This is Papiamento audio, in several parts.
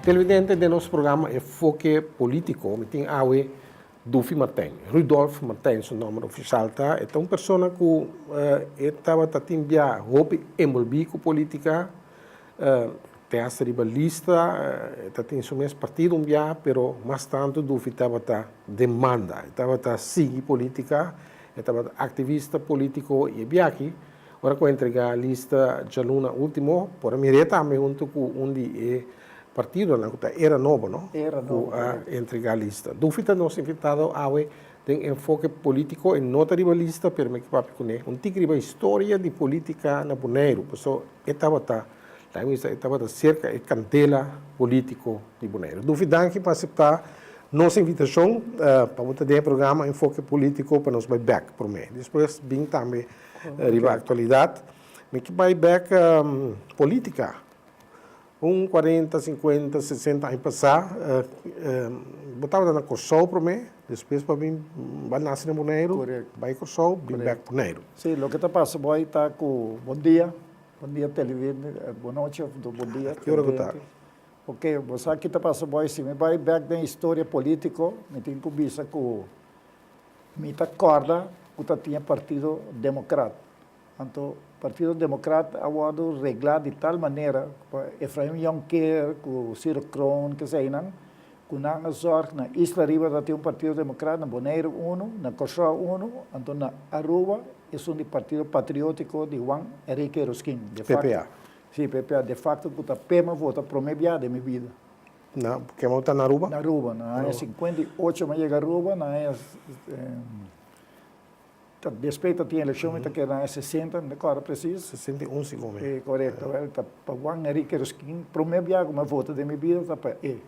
Televidente den nos programa Enfoke Politico mi tin awe Dufi Martijn. Rudolf Martijn su nomber oficial ta. E ta un persona cu e tabata tin bia hopi envolvi cu politica. Te hasta riba lista, e ta tin su mes partido un bia, pero mas tantu Dufi tabata den manda. E tabata sigui politica, e tabata activista politico y e bia aki, ora cu a entrega lista djaluna ultimo, por a mir'é tambe hunto cu un di e partidonan cu ta Era Nobo, no? Era Nobo, Cu a entrega lista. Dufi ta nos invitado awe Den enfoke politico e no ta riba lista pero mi ke papia kuné un tiki riba historia di politica na Boneiru paso e tabata laga mi bisa e tabata serka e kandela politico di Boneiru. Dufi danki pa asepta nos invitashon pa bo ta den e programa enfoke politico pa nos bai bek prome despues bin tambe riba aktualidat mi ke bai bek politica. Un cuarenta, cincuenta, sesenta aña pasá, bo tabata na Kòrsou promé, despues bo a bin, bo a nase na Boneiru, bai Kòrsou, bin bèk Boneiru. Sí, loke ta pasa bo ai ta ku, bon dia, bon dia televidente, bon nochi òf bon dia. Ki ora ku ta? Oke, bo sa ki ta pasa bo ai, si mi bai bèk den historia polítiko, mi tin ku bisa ku mi ta kòrda ku ta tin e Partido Demokrat. Anto Partido Demokrat a wòrdu reglá di tal manera ku Efraim Jonker ku Ciro Kroon keseinan ku nan a zòrg na Isla Riba ta tin un Partido Demokrat, na Boneiru unu, na Kòrsou unu, anto na Aruba esun di Partido Patriótiko di Juan Enrique Ruskin. PPA. Si, PPA. De fakto ku ta p'e mi a vota promé bia den mi bida. Na ke momento ta na Aruba? Na Aruba. Na aña 58 mi a yega Aruba, na aña. Ta despues ta tin eleccion mi ta keda na e 60, mi ta corda precies. 61 segun mi. E corecto, wel ta pa Juan Enrique Ruskin, prome bia cu mi a vota den mi bida ta pa e.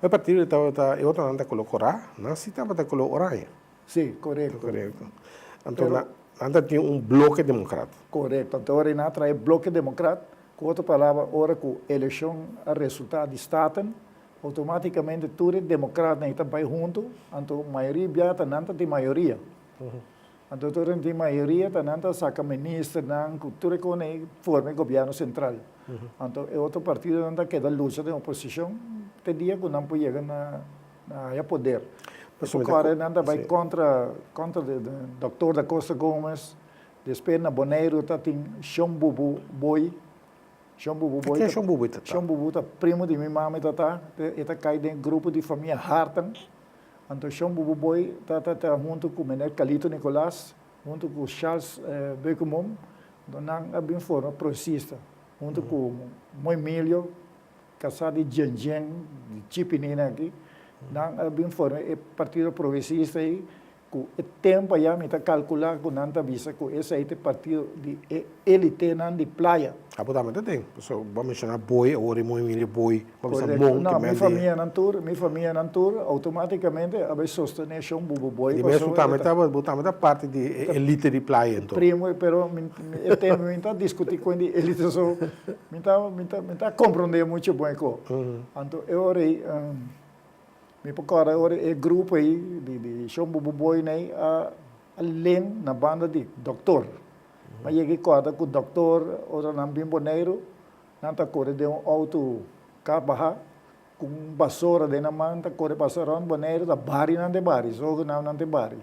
E partido tabata, e otronan ta color cora, nan si tabata color oranje. Si, corecto. Corecto. Anto nan, nan ta tin un bloke democrat. Corecto, anto ora nan a trae bloke democrat, cu otro palabra ora cu eleccion a resulta di Staten, Automaticamente tur e democratnan ta bay hunto, anto mayoria bia ta nan ta tin mayoria. Anto tur nan tin mayoria ta nan ta saca ministernan cu tur e cosnan ey forma e gobierno central. Anto e otro partidonan ta keda lucha den oposicion te dia cu nan por yega na haya poder. Pasobra nan ta bay contra contra doctor da Costa Gomez, despues na Boneiru ta tin Shon Bubu Boy. Shon Bubu Boy Ken Shon Bubu ta ta? Shon Bubu ta primo di mi mama i tata. E ta kai den grupo di famia Harten. Anto Shon Bubu Boy ta ta ta huntu ku meneer Calito Nicolaas, huntu ku Charles Beukenboom. Anto nan a bin forma Progresista huntu ku Moy Emilio, kasá di Djen Djen, di Chipinina aki. Nan a bin forma e Partido Progresista ei. Ku e tempu ayá mi ta kalkulá ku nan ta bisa ku esei ta e partido di e elitenan di playa. Abo tambe ta den, pasobra bo a menshoná Boy, awor e Moy Emilio Boy, bo a bisa Korekto. Mon No, ke mi men di. famianan tur, mi famianan tur outomátikamente a bai sostené Shon Bubu Boy Di mes bo pasobra e tambe ta. ta, bo tambe ta parti di e elite di playa enton. Primo, pero mi e tempu mi ta diskutí ku di elite so mi ta mi ta mi ta komprondé muchu bon e ko. Anto e ora ei. Mi por kòrda ora e grupo ei di di Shon Bubu Boy nei a a len na banda di dòktor. Mi a yega i kòrda ku dòktor ora nan bin Boneiru nan ta kore den un outo kap baha ku un basora den nan man ta kore pasa rònt Boneiru ta bari nan te bari sogu nan nan te bari.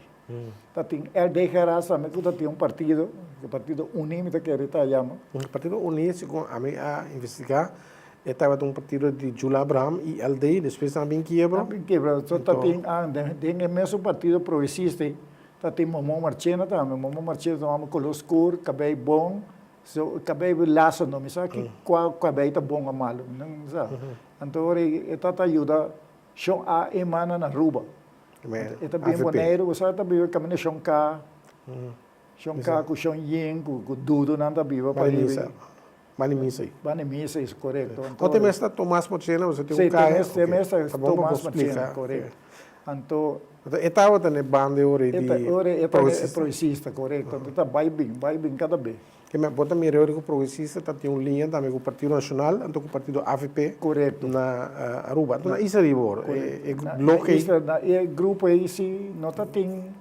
Ta tin LDGRA tambe ku ta tin un partido, partido Uní mi ta kere ta yama. Partido Uní segun ami a investigá E tabata un partido di Jula Abraham i LD, despues nan a bin kiebra. Nan a bin kiebra. So ta tin den e mesun partido progresista ei, ta tin Momo Marchena tambe. Momo Marchena ta un homber kolor skur, kabei bon, so kabei laso no, mi sa ki kua kabei ta bon o malu, mi no sa. Anto ora e ta ta yuda Shon A Emana na Aruba. E ta bin Boneiru, bo sa e ta biba kaminda Shon K, Shon K ku Shon Yin ku Dudu nan ta biba pariba. Bani misa ei. Bani misa ei, korekto. Anto te mes ta Tomas Marchena, bo sa tin un kaya. Sí, te mes ta Tomas Marchena, korekto. Anto. Anto e tabata na e banda e ora ei di progresista. Progresista, korekto. Anto ta bai bin, bai bin kada be. Ke men bo ta mira e ora ku progresista ta tin un liña tambe ku Partido Nashonal, anto ku Partido avp. Korekto. Na Aruba. Anto na Isla riba ora, e bloke ei. Na e grupo ei si no ta tin.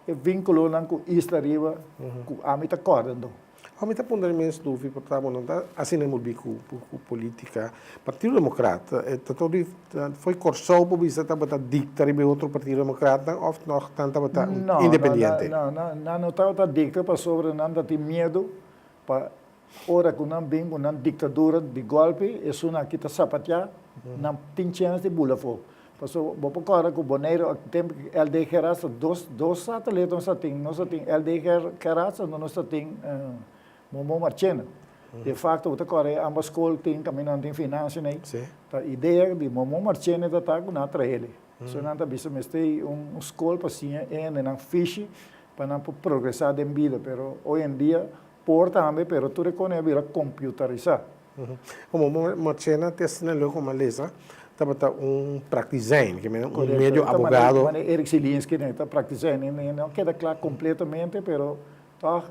e vinculonan cu Isla Riba cu ami ta corda ndo. Awor mi ta puntra mi mes Dufi pa ta bo no ta asina envolvi cu politica. Partido Democrat e ta todo foi Corsou por bisa tabata dicta riba e otro Partido Democratnan of nog nan tabata independiente? No, no, nan no tabata dicta pasobra nan ta tin miedo pa ora cu nan bin cu nan dictadura di golpe esun aki ta sapatea nan tin chens di bula afo. Pasobra bo por corda cu Boneiru tempo cu LD Gerards ta dos dos satelit nos ta tin, nos ta tin LD Gerards anto nos ta tin Momo Marchena. De facto bo ta corda e ambas school tin caminda nan tin financia nei. Ta idea di Momo Marchena ta ta cu nan a traha el'e. So nan ta bisa mester un school pa siña e hendenan fishi pa nan por progresa den bida pero hoy en dia por tambe pero tur e cone a bira computarisa. Como Marchena te asina leu como a lesa, tabata un praktizijn, ke menen un medio abogado. Manera Eric Zielinski ne ta praktizijn, e no keda kla kompletamente, pero tòg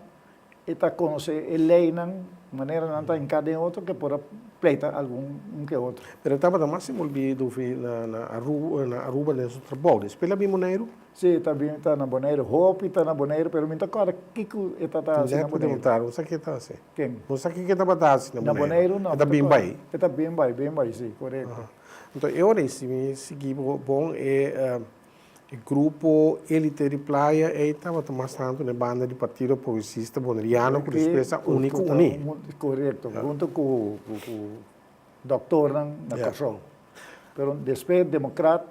e ta konosé e leinan, manera nan ta hinká den otro ke por a pleita algun un ke otro. Pero e tabata mas envolví Dufi na Aruba den su trabou. Despues el a bin Boneiru? Sí, ta bin, ta na Boneiru. Hopi ta na Boneiru, pero mi ta kòrda kiko e ta ta hasi na Boneiru. Net pregunta, bo sa ke ta hasi? Ken? Bo sa kiko e tabata hasi na Boneiru? Na Boneiru no. E ta bin bai? E ta bin bai, bin bai, sí, korekto. Anto e ora ei si mi sigui bo bon e e grupo elite di playa ei tabata mas tantu na e banda di Partido Progresista Boneriano ku despues a uni ku uni. Korekto, huntu ku ku dòktornan na Kòrsou. Pero despues Demokrat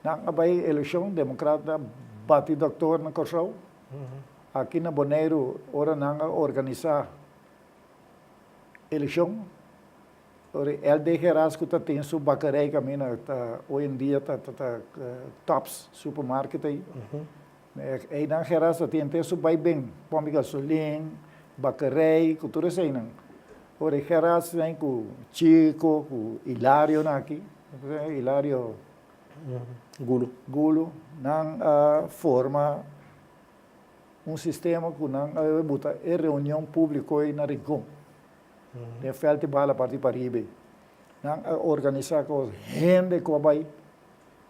Nan a bai elekshon, demokrat a bati dòktor na Kòrsou. Aki na Boneiru ora nan a organisá elekshon, ora LD Geras ku ta tin su bakerij kaminda ta hoy en dia ta ta Tops supermarket ei. Einan Geras ta tin te su bai ben, pòmpi gasolin, bakerij ku tur eseinan. Ora e Geras nan ku Chico ku Hilario nan aki, Hilario Gulu. Gulu. Nan a forma un sistema ku nan a buta e reunion públiko ei na Rincon, den vèlt di bala parti pariba ei. Nan a organisá ku hende ku a bai,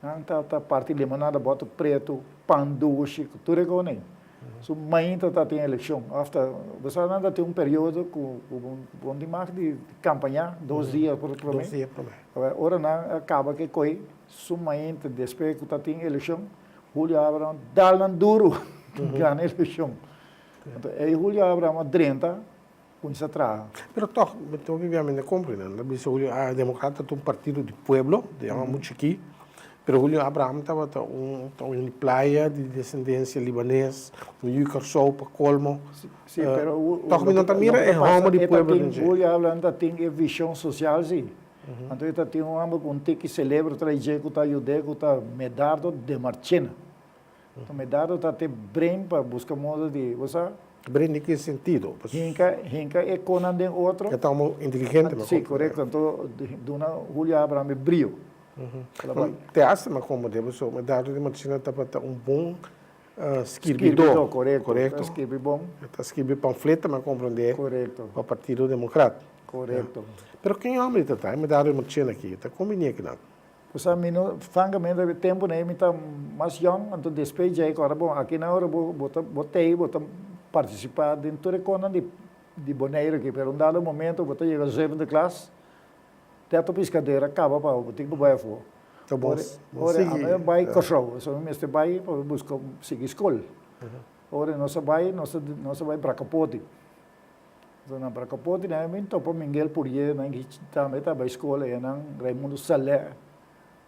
nan ta ta parti limonada bòter pretu, pan dushi, ku tur e kos ei. Su mainta ta tin elekshon òf ta, bo sa nan ta tin un periodo ku ku bo no tin mag di kampañá dos dia promé. Dos dia promé. Ora nan a kaba ku e koi, su mainta despues ku ta tin elekshon, Julio Abraham dal nan duru gana elekshon. Anto ei Julio Abraham a drenta kuminsá traha. Pero tòg, mi ta hopi bia mi no komprende. Nan ta bisa Julio a Demokrata ta un partido di pueblo, di yama muchu chikí, pero Julio Abraham tabata un un di playa di desendensia libanes, un yu Kòrsou pa kolmo. Sí, pero Tòg mi no ta mira e hòmber di pueblo den dje. Julio Abraham ta tin e vishon sosial sí. Anto e ta tin un hòmber ku un tiki selebro tra'i dje ku ta yud'é ku ta Medardo de Marchena. Anto Medardo ta te brain pa buska modo di, bo sa? Brain den ki sentido? Hinka, hinka e konan den otro. E ta hòmber inteligente. Sí, korekto. Anto duna Julio Abraham e brio. Te hasta mi a komprendé pasobra Medardo de Marchena tabata un bon Skirbidó. Skirbidó, korekto. Korekto. Ta skirbi bon. E ta skirbi pamfleta, mi a komprendé. Korekto. Pa Partido Demokrat. Korekto. Pero ken hòmber ta ta? E mi dado e mochila aki. Ta kombiní akinan. Pues ami no, frankamente, e tempu nei mi ta mas yòn, anto despues djei ku ora bon, akinan ora bo bo ta bo t'ei bo ta partisipá den tur e konan di di Boneiru aki, pero un dado momento bo ta yega zevende klas, Teatro Piscadera kaba pa bo tin ku bai afó. Ta bo Ora sigui. Ora ami bai Kòrsou, so mi mester bai pa buska sigui skol. Ora nos a bai, nos a nos a bai Brakapoti. So na Brakapoti nan mi topa Mingel Purier nan ki tambe ta bai skol einan, Raimundo Saleh.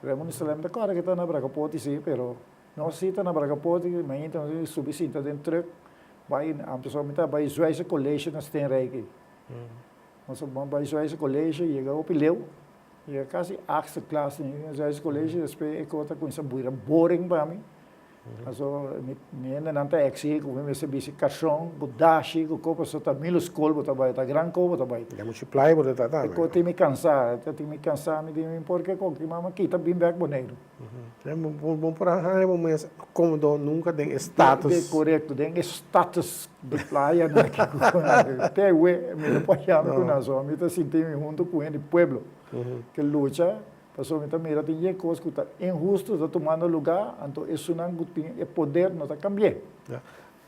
Raimundo Saleh mi ta kòrda ke ta na Brakapoti si, pero nos si ta na Brakapoti, mainta nos subi sinta den trùk bai, anto mi ta bai Zwijse College na Steenrijk ei. Nos a bai Zwijse College, yega hopi leu, yega kasi achtste klas den Zwijse College, despues e kos a kuminsá bira boring pa mi. Paso mi mi hendenan ta eksigi ku mi mester bisti karson, ku dashi, ku kos, pasobra ta milo skol bo ta bai, ta gran kos bo ta bai. Ya muchu playa bo ta ta tambe. E kos tin mi kansa, e tin mi kansa, mi di mi porke kon ki mama kita bin bek Boneiru. Bo por a haña bo mes kómodo nunka den e status. Korekto, den e status di playa nan aki ku te awe mi no por yama ku nan so, mi ta sinti mi huntu ku hende di pueblo ke lucha. Pasobra mi ta mira tin dje kos ku ta inhusto ta tumando lugá, anto esunnan ku tin e poder no ta kambi'é. Ya.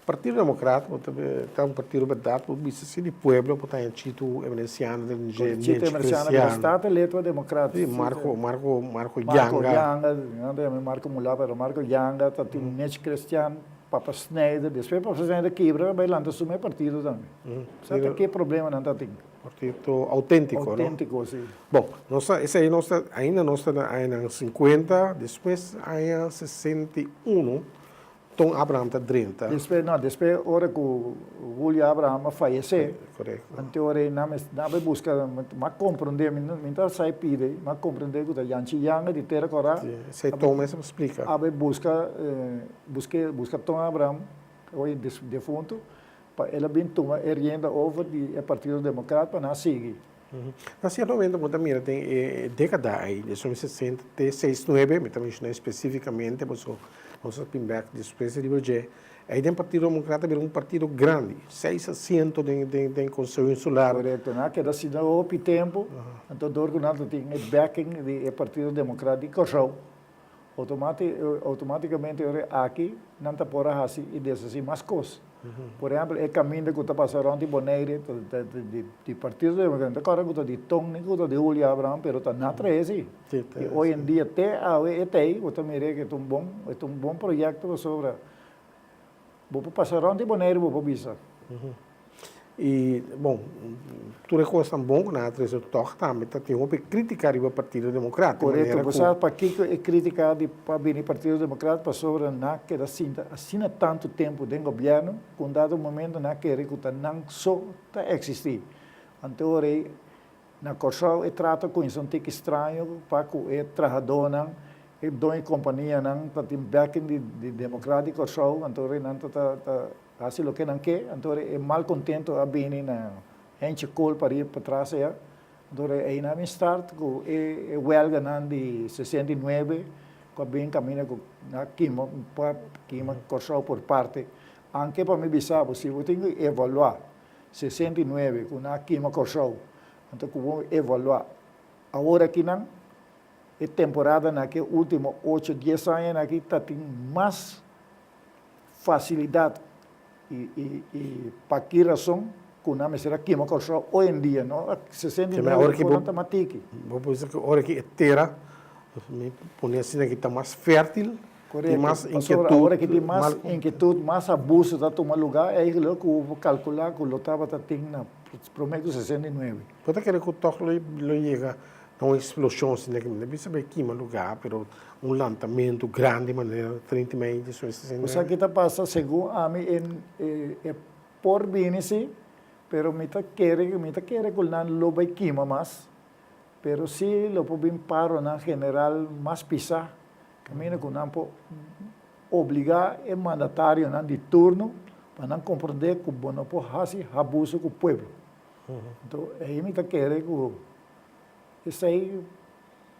Partido Demokrat bo ta ta un partido bèrdat bo bisa si di pueblo bo ta haña Chito Emerenciano den dje Chito Nenchi Emerenciano bira Cristiano. Staten lid pa Demokrat. Si, Marco Marco Marco Marco Janga. Janga, nan ta yama Marco Mulá pero Marco Janga ta tin Nenchi Cristian, Papa Snijder, despues Papa Snijder kibra bai lanta su mes partido tambe. Sa ta ke problema nan ta tin. Partido auténtiko, no? Auténtiko, si. Bon, nos ta, esei nos ta, ainda nos ta na añanan sinkuenta, despues aña 61, Ton Abraham ta drenta. Despues, no, despues ora ku Julio Abraham a fayesé, Korekto. anto ora ei nan mes, nan a bai buska, m'a komprondé, mi no, mi no ta sa e pide, m'a komprondé ku ta Yanchi Yanga di Tera Kòrá. Si, esei Ton mes a splika. A bai buska, busk'é, buska Ton Abraham, oye defuntu, Pa el a bin tuma e rienda over di e Partido Democrat pa nan sigui. Na sierto momento bo ta mira den e decada ei, di esun sesenta te seis nuebe, mi ta menciona especificamente pasobra nos a bin bek despues riba dje, ei den Partido Democrat a bira un partido grandi, seis asiento den den Conseho Insular. Corecto, nan a keda asina hopi tempo, anto dor cu nan ta tin e backing di e Partido Democrat di Corsou, Automaticamente ora aki nan ta por a haci y deshaci mas cos. Por ehempel e caminda cu ta pasa rond di Bonaire ta di Partido Democrata, no ta corda cu ta di Ton ni cu ta di Julio Abraham pero ta na trae si. Y hoy en dia te awe e ta ey bo ta mira cu e ta un bon e ta un bon proyecto pasobra bo por pasa rond di Bonaire bo por bisa. I, bon, tur e kosnan bon ku nan a trese tòg tambe ta tin hopi krítika riba Partido Demokrat. Di Korekto. manera Bo ku. sa pakiko e krítika di pa bini Partido Demokrat? Pasobra nan a keda sinta asina tantu tempu den gobièrnu ku un dado momento nan a kere ku ta nan so ta eksistí. Anto ora ei na Kòrsou e trato kuminsá un tiki straño pa ku e trahadónan, e doño kompanianan ta tin backing di di Demokrat di Kòrsou, anto ora ei nan ta ta Hasi loke nan ke, anto e malcontento a bini na hentje kool pariba patras aya, anto einan a bin start ku e welganan di 69 ku a bin kaminda ku a kima pa kima Kòrsou por parte. Anke pa mi bisa bo si bo tin ku evaluá 69 ku nan a kima Kòrsou, anto ku bo evaluá awor akinan e temporadanan aki e ultimo ocho dies añanan aki ta tin mas facilidad y pa ki razon cu nan mester a kima Corsou hoy en dia no 69 cu nan ta matiki. Bo por bisa cu ora ki e tera mi pone asina ki ta mas fertil tin mas inquietud. Pasobra ora ki tin mas inquietud mas abuso ta tuma lugar eigenlijk cu bo calcula cu lo tabata tin na prome cu 69. Bo ta kere cu toch lo yega na un explosion asina ki mi ta bisa bay kima lugar pero un lantamentu grandi manera 30 mei di 69. Bo sa ki ta pasa? Segun ami e por bini si, pero mi ta kere, mi ta kere ku nan lo bai kima mas, pero si lo por bin paronan general mas pisá, kaminda ku nan por obligá e mandatarionan di turno pa nan komprondé ku bo no por hasi abuso ku pueblo. Anto ei mi ta kere ku esei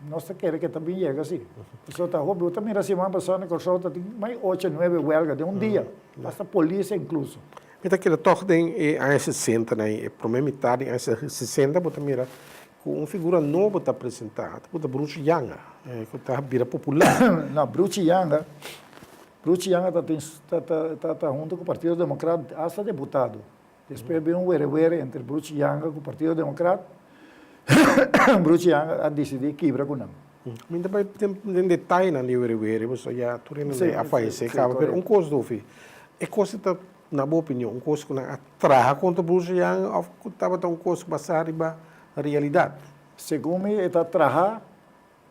Nos ta kere ke ta bin yega si. Pasobra ta hopi, bo ta mira siman pasá na Kòrsou ta tin mai ocho, nuebe wèlga den un dia, asta polis inkluso. Mi ta kere tòg den e aña sesenta nan, e promé mitar di aña sesenta bo ta mira ku un figura nobo ta presentá, ku ta Bruchi Yanga, ku ta bira popular. No, Bruchi Yanga, Bruchi Yanga ta tin ta ta ta huntu ku Partido Demokrat asta deputado. Despues bin un were were entre Bruchi Yanga ku Partido Demokrat. Bruchi Yanga a disidí kibra ku nan. Mi ta bai den detayenan di were were, pasobra ya tur hende a fayesé kaba. Pero un kos Dufi, e kos ta, na bo opinion, un kos ku nan a traha kontra Bruchi Yanga òf ku tabata un kos basá riba realidat? Segun mi e ta traha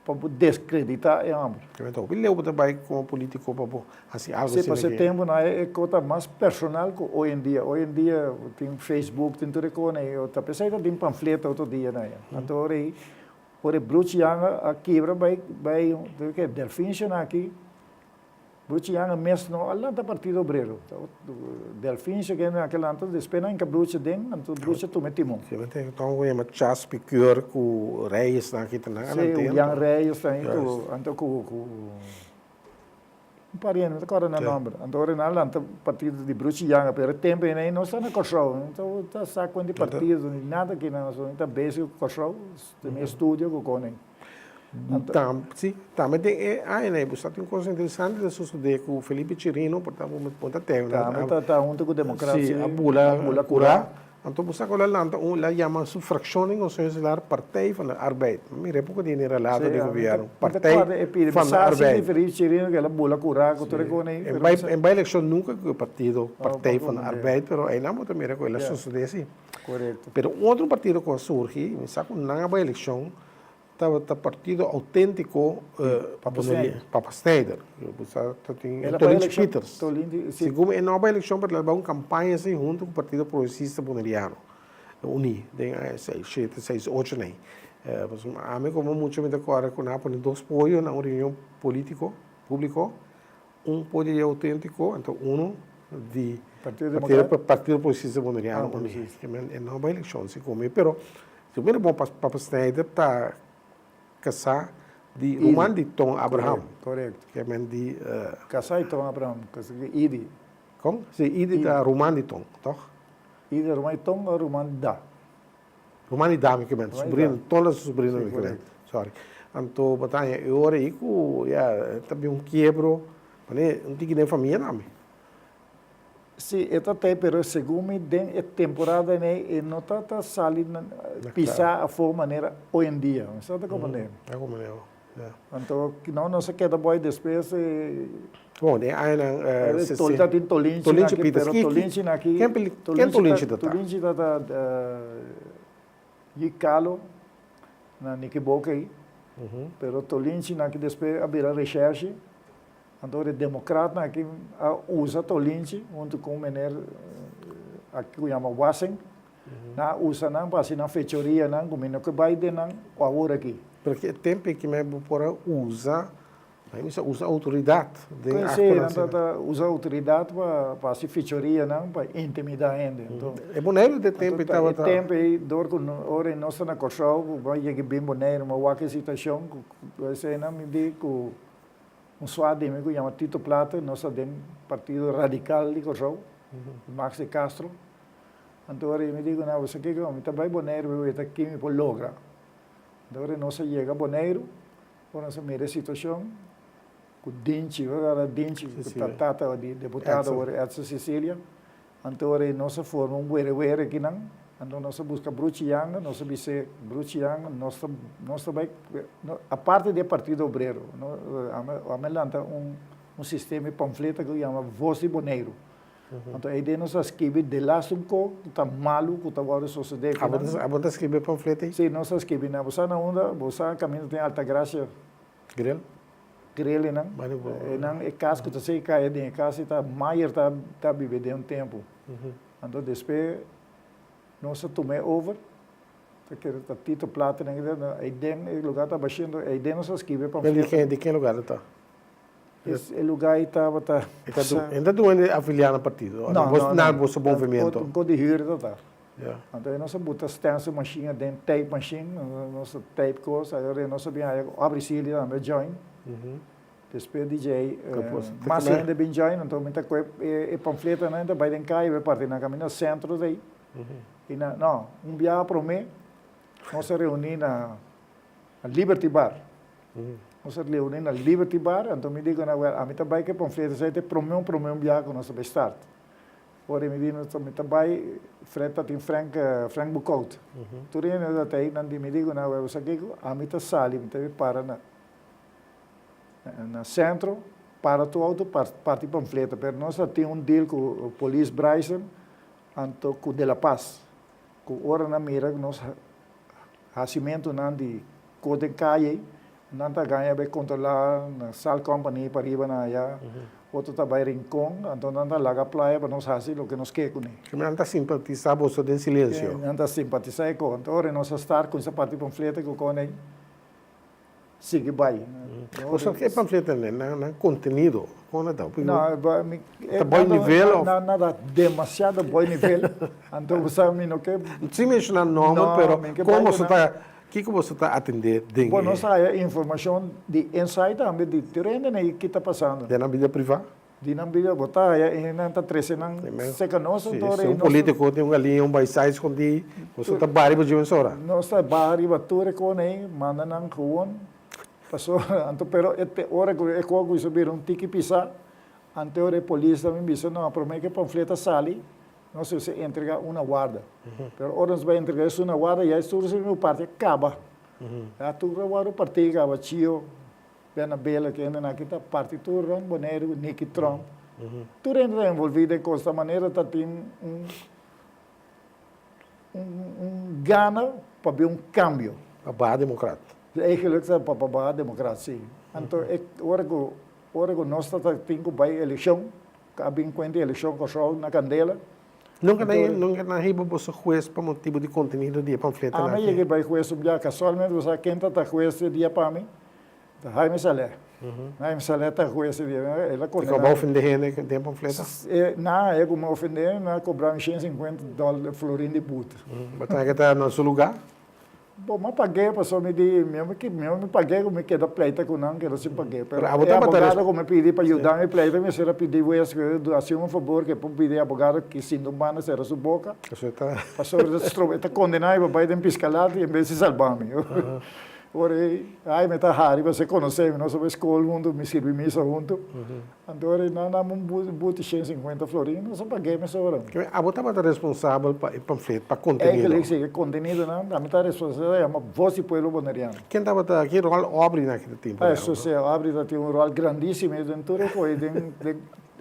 Pa bo descredita e homber. Ta hopi leu bo ta bai como politico pa bo haci algo asina. Si, pa se tempo nan e co ta mas personal cu hoy en dia. Hoy en dia tin Facebook, tin tur e co nan y ta pesey ta tin pamfleto otro dia nan. Anto ora ey, ora e Bruce Young a kibra bai, bai, Delfin shona aki. Bruce Janga mes no a lanta Partido Obrero. Delfin shege na kel lanta, despues nan hinka Bruce den, anto Bruce a tuma e timon. Si, nan tin un ku yama Chas Piqueur ku Reyes nan aki ta nan a Si, Julian Reyes ta ku, anto ku, ku un pariente, mi ta kòrda nan nòmber. Anto ora nan a lanta partido di Bruce Janga, pero e tempu ei no sta na Kòrsou, no ta sa kuantu partido, nada aki nan, ta bezig ku Kòrsou, den e studio ku konen. Tam, si, tambe den e añanan ei bo sa tin un kos interesante ta sosodé ku Felipe Chirino, por ta bo ta tende. Tambe ta ta huntu ku Demokrat, si. A bula kurá. Anto bo sa ku el a lanta un, el a yama su frakshon den Konseho Insular Partij van de Arbeid. Mi mira e poko di e relato di gobièrnu. Partij van de Arbeid. Felipe Chirino ku el a bula kurá ku tur e kos ei. E bai elekshon nunka ku e partido Partij van de Arbeid, pero einan bo ta mira ku el a sosodé si. Korekto. Pero un otro partido ku a surgi, mi sa ku nan a bai elekshon, Tabata partido auténtiko Papa Snijder. Tolinchi Pieters. Segun e no bai elekshon pero el a bai un kampaña así huntu ku Partido Progresista Boneriano Uní den aña seis shete seis ocho nei. Pasobra ami komo mucha mi ta kòrda ku nan a pone dos podio na un reunion polítiko públiko. Un podio di auténtiko anto uno di Partido Progresista Boneriano Uní. E no bai elekshon segun mi pero Si mira bon Papa Snyder ta kasá di ruman di Ton Abraham. Korekto. Ke men di. Kasá di Ton Abraham, Idi. Kon? Si, Idi ta ruman di Ton, tòg? Idi ta ruman di Ton o ruman di Da? Ruman di Da mi ke men, subrino, Ton ta su subrino mi ke men, sorry. Anto bo ta haña e ora ei ku ya ta bin un kiebro, manera un tiki den famia tambe. Sí, e ta tei, pero segun mi den e temporada ei e no ta ta sali pisá afó manera hoy en dia. Mi sa ta komprendé. Ta komprendé bo, ya. Anto, no nos a keda boi despues. Bon, den añanan sesenta. Ta tin Tolinchi na aki, pero Tolinchi na aki. Ken Tolinchi ta ta? Tolinchi ta ta Yi Kalo na Nikiboka ei. Pero Tolinchi na aki despues a bira reshèrshi. Anto e demokratnan aki a usa Tolinchi huntu ku un meneer aki ku yama Wassing. Nan a usa nan pa hasi nan fechorianan ku mi no ke bai den nan awor aki. Pero ki e tempu aki men bo por a usa, nan mester usa outoridat den aktonan asina. Sí, nan ta usa outoridat pa hasi fechorianan pa intimidá hende. E Boneiru den tempu ei tabata. E tempu ei dor ku ora nos ta na Kòrsou ku bo a yega bin Boneiru mi a wak e situashon ku eseinan mi di ku Un swa di mi ku yama Tito Plata, nos ta den Partido Radikal di Kòrsou, Max de Castro. Anto ora mi di ku nan, bo sa kiko, mi ta bai Boneiru pa weta ki mi por logra. Anto ora nos a yega Boneiru, ora nos a mira e situashon ku Dinchi, bo ta Dinchi ku ta tata di deputado awor Edson Cecilia. Anto ora nos a forma un were were akinan, anto nos a buska Bruchi Yanga, nos a bis'é, Bruchi Yanga, nos ta, nos ta bai, aparte di e Partido Obrero, ame a lanta un un sistema di pamfleta ku yama Vos di Boneiru. Anto eiden nos a skibi delaste un ko ku ta malu ku ta wòrdu sosodé akinan. Abo ta skibi e pamfleta ei? Si, nos a skibi nan. Bo sa na unda? Bo sa kaminda tin Altagracia? Grill? Grelinan, einan e kas ku ta sigui kai den e kas ei ta Mayer ta ta biba den un tempu. Anto despues nos a tuma e over, ta kere ta Tito Plata nan kere eiden e lugar ta bashiendo eiden nos a skibi e pamfleto. Di ken lugar e ta? E lugar ei tabata. E ta dueño di afiliá na partido? No, no, no. Boso movimiento? Un kos di hür ta ta. Ya. Anto nos a buta stencil machine aden, tape machine, nos a tape cos, ayora nos a bin haya cu Aubrey Sealy tambe a join. Despues di djey mas hende bin join, anto mi ta coge e pamfletonan ta bay den caya bay parti nan caminda centro ta ey. Y na, no, un biaha prome nos a reuni na Liberty Bar. Nos a reuni na Liberty Bar, anto mi di cu nan, well, ami ta bay cu e pamfleto esey ta e prome un prome un biaha cu nos ta bay start. Ora mi di mi ta bai Fred ta tin Frank Frank Boekhout. Tur hende ta ta ei nan di mi di ku nan web sa kiko ami ta sali mi ta para na na centro para tur auto parti pamfleta pero nos ta tin un deal ku polis Bryson anto ku De La Paz ku ora nan mira nos hasimentunan di kos den kaya ei Nan ta gaña bai kontrolá na Sal Company pariba na aya, otro ta bai Rincon, anto nan ta laga playa pa nos hasi loke nos ke kuné. Nan ta simpatisá boso den silensio. Nan ta simpatisá e kos. Anto ora nos a start kuminsá parti pamfleta ku kon ei sigui bai. Boso e pamfletanan, nan kontenido, kon a ta? No, mi. Ta boi nivel of? No, nada demasiado boi nivel. Anto bo sa mi no ke. Sin menshoná nòmber, pero kon boso ta. Kiko boso ta atendé den e. Bo nos haya informashon di inside tambe di tur hende na ki ta pasando. Den nan bida privá? Di nan bida, bo ta haya e hendenan ta trese nan serka nos Si, si un polítiko tin un galiña, un baisai skondí, boso ta baha riba dje mesora. Nos ta baha riba tur e kos ei, manda nan gewoon. Pasobra anto pero e te ora ku e kos kuminsá bira un tiki pisá, ante ora e polis ta bin bisa no, promé ku e pamflet a sali, nos mester entregá un na warda. Pero ora nos bai entregá esun na warda ya e tur su parti a kaba. Ya tur a wòrdu partí kaba, Chio, Bernabela, kende nan aki ta parti tur rònt Boneiru, Nicky Tromp. Tur hende ta envolví den kos ta manera ta tin un un gana pa bin un kambio. Pa baha demokrat. Eigenlijk ta pa baha demokrat, si. Anto e ora ku ora ku nos ta tin ku bai elekshon, ku a bin kuenta elekshon Kòrsou na kandela. Nunka nan nunka nan hiba boso hues pa motibu di kontenido di e pamfletonan aki? Ami yega bai hues un bia, kasualmente bo sa ken ta ta hues e dia pa mi? Ta Jaime Saleh. Jaime Saleh ta hues e dia. El a kondena. I ku a ofende hende den pamfleta? Na, e ku mi ofende, mi a kobra mi 150 dòler florin di boete. Bo ta ke ta na su lugá? Bo, mi a pag'é pasobra mi di, mi mi pag'é ku mi keda pleita ku nan, keda sin pag'é. Pero e abogado ku mi pidi pa yuda mi pleita, mi mester a pidi hues ku hasi un fabor ku e por pidi e abogado ki sinta un banda sera su boka. Pasobra e ta stroba, e ta kondená mi pa bai den piskalat en bes di salba mi. Ora ei, ai mi ta hari pasobra e konosé mi, nos a bai skol huntu, mi sirbi misa huntu. Anto ora ei nan dami un buti 150 florin, nos a pag'é mesora. Abo tabata responsabel pa e pamflet, pa kontenido? Eigenlijk si, e kontenidonan, ami ta responsabel, a yama Voz di Pueblo Boneriano. Ken tabata, ki ròl Aubrey na akita tempu? Eso si, Aubrey ta tin un ròl grandísimo den tur e koe, den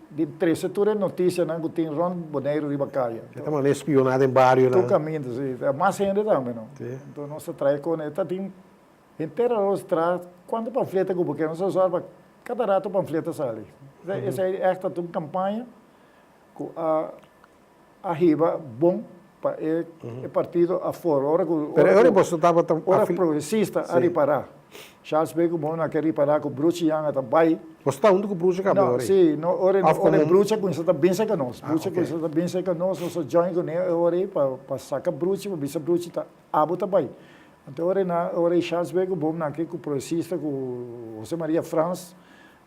di trese tur e notisianan ku tin rònt Boneiru riba kaya. E ta manda espioná den barionan. Tur kaminda, si. Mas hende tambe, no? Si. Anto nos ta trae kon e ta tin henter aros tra kuantu pamfleta ku bo ke. Nos ta sòru pa kada rato pamfleta sali. Esei ègt ta un kampaña ku a a hiba bon pa e partido afor. Ora ku Pero e ora boso tabata ora progresista a ripará. Charles Beukeboom a ke ripará ku Bruce Young a ta bai. Boso ta huntu ku Bruce kaba e ora ei? No, si. No, ora ora Bruce a kuminsá ta bin serka nos. Bruce a kuminsá ta bin serka nos, nos a join kuné e ora ei pa pa saka Bruce, pa bisa Bruce ta abo ta bai. Anto ora nan ora ei Charles Beukeboom nan ke ku progresista ku Jose Maria Frans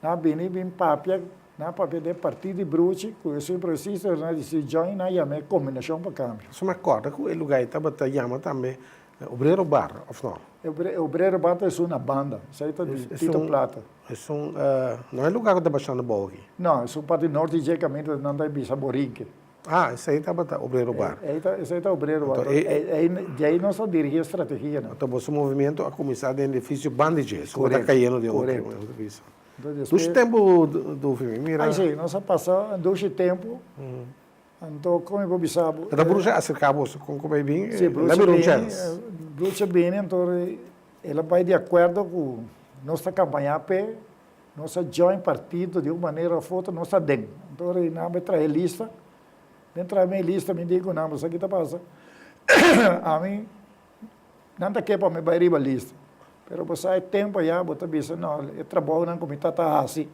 nan a bini bin papia. Nan a papia den partido di Bruchi ku esun progresista nan a disidi join nan a yama e Kombinashon pa Kambio. So mi a kòrda ku e lugá ei tabata yama tambe Obrero Bar, òf no? E Obrero Bar ta esun na banda, esei ta di Tito Plata. Esun, no e lugá ku ta bashando bou aki? No, esun parti norte dje kaminda nan ta bisa Borinke. Ah, esei tabata Obrero Bar. Esei ta Obrero Bar. Di ei nos a dirigí e strategianan. Anto boso movimiento a kuminsá den edifisio banda dje, esun ku ta kayendo den otro edifisio. Dushi tempu Dufi, mi mira. Ai si, nos a pasa dushi tempu, anto kon mi por bisa bo. Ata Bruce a aserká boso kon ku bai bin? Si, Bruce a bini, Bruce a bini, anto el a bai di akuerdo ku nos ta kampañá p'e, nos a join partido di un manera òf otro, nos ta den. Anto nan a bai traha e lista, den traha mi e lista mi di ku nan, bo sa ki ta pasa, ami. Nan ta ke pa mi bai riba lista. Pero bo sa e tempu aya bo ta bisa no e trabounan ku mi ta ta hasi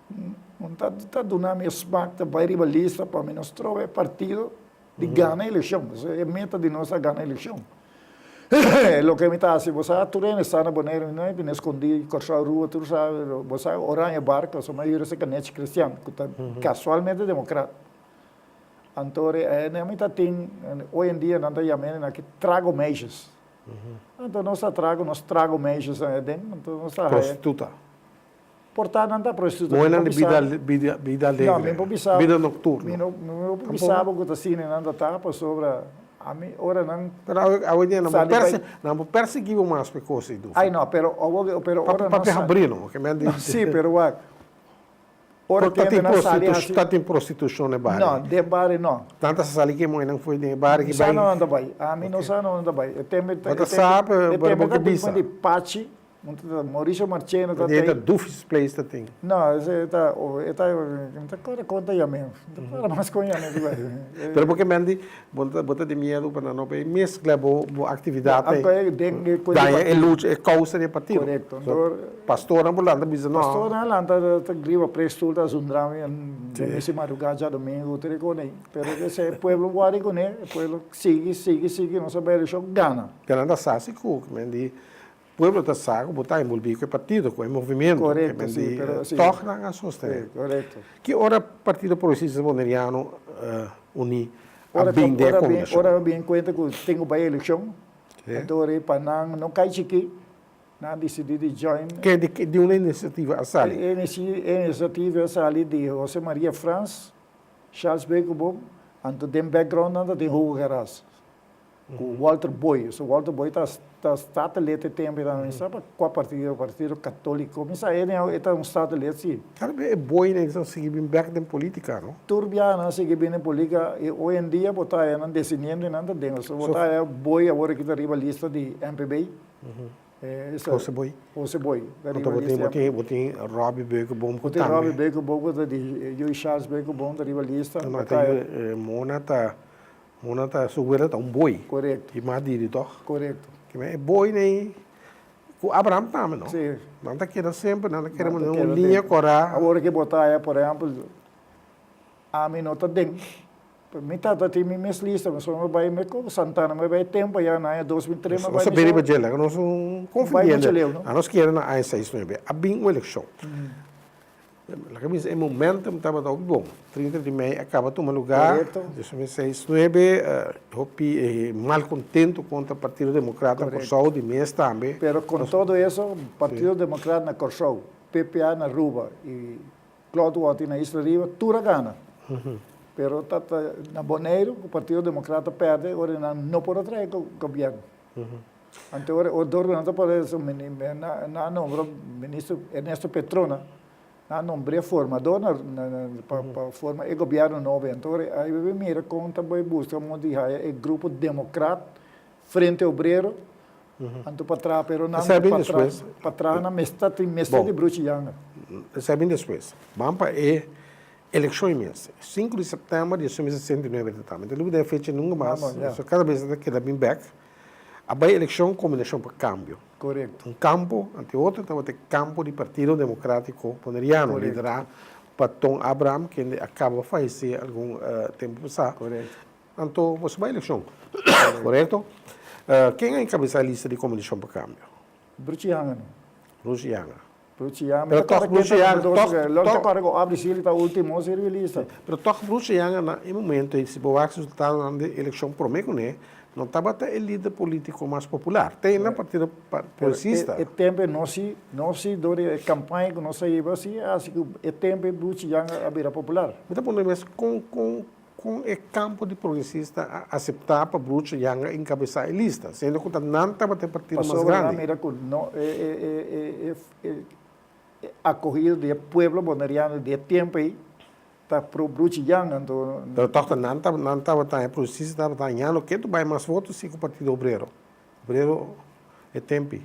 no ta ta duna mi e smak ta bai riba lista pa mi no stroba e partido di gana elekshon. Pasobra e meta di nos ta gana elekshon. Loke mi ta hasi bo sa tur hende sa na Boneiru mi no e bini skondí Kòrsou Rua tur sa bo sa Oranje Bark pasobra mi a yura serka Nechi Christian ku ta kasualmente demokrat. Anto e mi ta tin, hoy en dia nan ta yama hende aki trago meisjes. Anto nos ta trago nos trago meisjes aden, anto nos ta haya. Prostituta. Por ta nan ta prostituta. Muhernan di bida bida bida alegre. No, mi por bisa. Bida nocturno. Mi no mi por bisa bo cu ta asina nan ta ta pasobra ami ora nan. Pero awe awe dia nan por persi nan por persegui bo mas pa e cos ei. Ay no, pero pero ora nan sa. Papia habri no, ke men di. Si, pero wak. Ora Ta tin kende nan sali hasi. Ta tin prostitushon den bari? No, den bari no. Nan ta sali ke muhernan foi den e bari ki bai. Mi sa na nan ta bai. Ami no sa na nan ta bai. E tembe Bo ta sa pero bo ke bisa. E tembe ta tin di Pachi, Mauricio Marchena ta tei. E ta Duffy's Place ta tin. No, e ta e ta mi ta kòrda kon ta yam'é. Mi ta kòrda mas kon yam'é ku bai. Pero bo ke men di bo ta di miedu pa nan no bai meskla bo aktividat daña e lucha e kousa di e partido. Korekto. Pastornan por lanta bisa no. Pastornan a lanta ta griba prestoel ta zundra mi den misa di madrugá djadomingo tur e kos ei. Pero esei e pueblo wòrdu kuné, e pueblo sigui sigui sigui nos a bai elekshon gana. Pero nan ta sa si ku men di pueblo ta sa ku bo ta enbolbí ku e partido, ku e movimiento. Korekto si, pero si. Tòg nan a sostené. Si, korekto. Ki ora Partido Progresista Boneriano uní a bin den e kombinashon? Ora a bin kuenta ku tin ku bai elekshon, anto pa nan no kai chikí. Nan a disidí di join. Ke di di unda e inisiativa a sali? E inisiativa a sali di Jose Maria Frans, Charles Beukeboom, anto den background nan ta tin Hugo Gerras ku Walter Boy. So Walter Boy ta ta statenlid e tempu ei tambe. Mi sa pa kua partido, partido katoliko, mi sa anyhow e ta un statenlid si. Kada bes e Boy nan ta sigui bin bek den politika no? Tur biaha nan a sigui bin den politika i hoy en dia bo ta haya nan descendientenan ta den. So bo ta haya Boy awor aki ta riba lista di MPB. Jose Boy. Jose Boy. Anto bo tin, bo tin, bo tin Robbie Beukeboom ku tambe. Bo tin Robbie Beukeboom ku ta di Joey Charles Beukeboom ta riba lista. No, ta Mona ta, Mona ta, su wela ta un boy. Korekto. I mas diri tòg. Korekto. Kimen e boy nei ku Abraham tambe no. Si. Nan ta keda semper, nan ta keda manera un liña kòrá. Awor ke bo ta haya por ehèmpel, ami no ta den. Mi tata tin mi mes lista, pasobra mi bai mi ku Santana, mi bai tempu ya na aña 2003 mi bai. Nos a bini pa dje, laga nos un konfidiente. Anos kere na aña seis nuebe a bin un elekshon. Laga mi bisa e momentum tabata hopi bon. 30 di mei a kaba tuma lugá, 2006 nuebe, hopi malkontentu kontra Partido Demokrat na Kòrsou, di mes tambe. Pero kon todo eso, Partido Demokrat na Kòrsou, PPA na Aruba i Claude Waty na Isla Riba tur a gana. Pero ta ta na Boneiru ku Partido Demokrat a pèrdè ora nan no por a traha e gobièrnu. Anto ora e dor ku nan ta por nan a nombra minister Ernesto Petrona, nan a nombr'é formador na pa pa forma e gobièrnu nobo. Anto ora ai bo mira kon ta bai buska modo di haya e grupo demokrat Frente Obrero Anto pa traha pero nan Esei a bin pa traha despues. pa traha nan mester tin mester Bon. di Bruchi Janga. Esei a bin despues. Ban pa e elekshon mes. Sinku di sèptèmber di 1969 ta ta. Mi ta lubida e fecha nunka mas. No, no, ya. So kada bes ta keda bin bèk. A bai elekshon Kombinashon pa Kambio. Korekto. Un kampo ante otro tabata e kampo di Partido Demokrátiko Boneriano, Korekto. liderá pa Ton Abraham, kende a kaba fayesé algun tempu pasá. Korekto. Anto boso bai elekshon, korekto? Ken a enkabesá e lista di Kombinashon pa Kambio? Bruchi Janga no. Bruchi Janga. Bruchi Janga. Pero tòg Bruchi Janga, tòg, Lo ta kòrda ku Aubrey Sealy ta último sirbi lista. Pero tòg Bruchi Janga na e momento ei, si bo wak resultadonan di elekshon promé kuné, no tabata e lider polítiko mas popular. Te na Partido Progresista. E tempu ei no si, no si dor di e kampaña ku nos a hiba si a hasi ku e tempu ei Bruchi Janga a bira popular. Mi ta puntra mi mes kon, kon Kon e kampo di progresista a aseptá pa Bruce Janga enkabesá e lista, siendo ku ta nan tabata e partido mas Pasobra nan grandi? mira ku no e e e e akohida di e pueblo boneriano di e tempu ei ta pro Bruce Janga, anto. Pero tòg ta nan nan tabata e progresista tabata hañando ketu bai mas voto si ku Partido Obrero Obrero e tempi.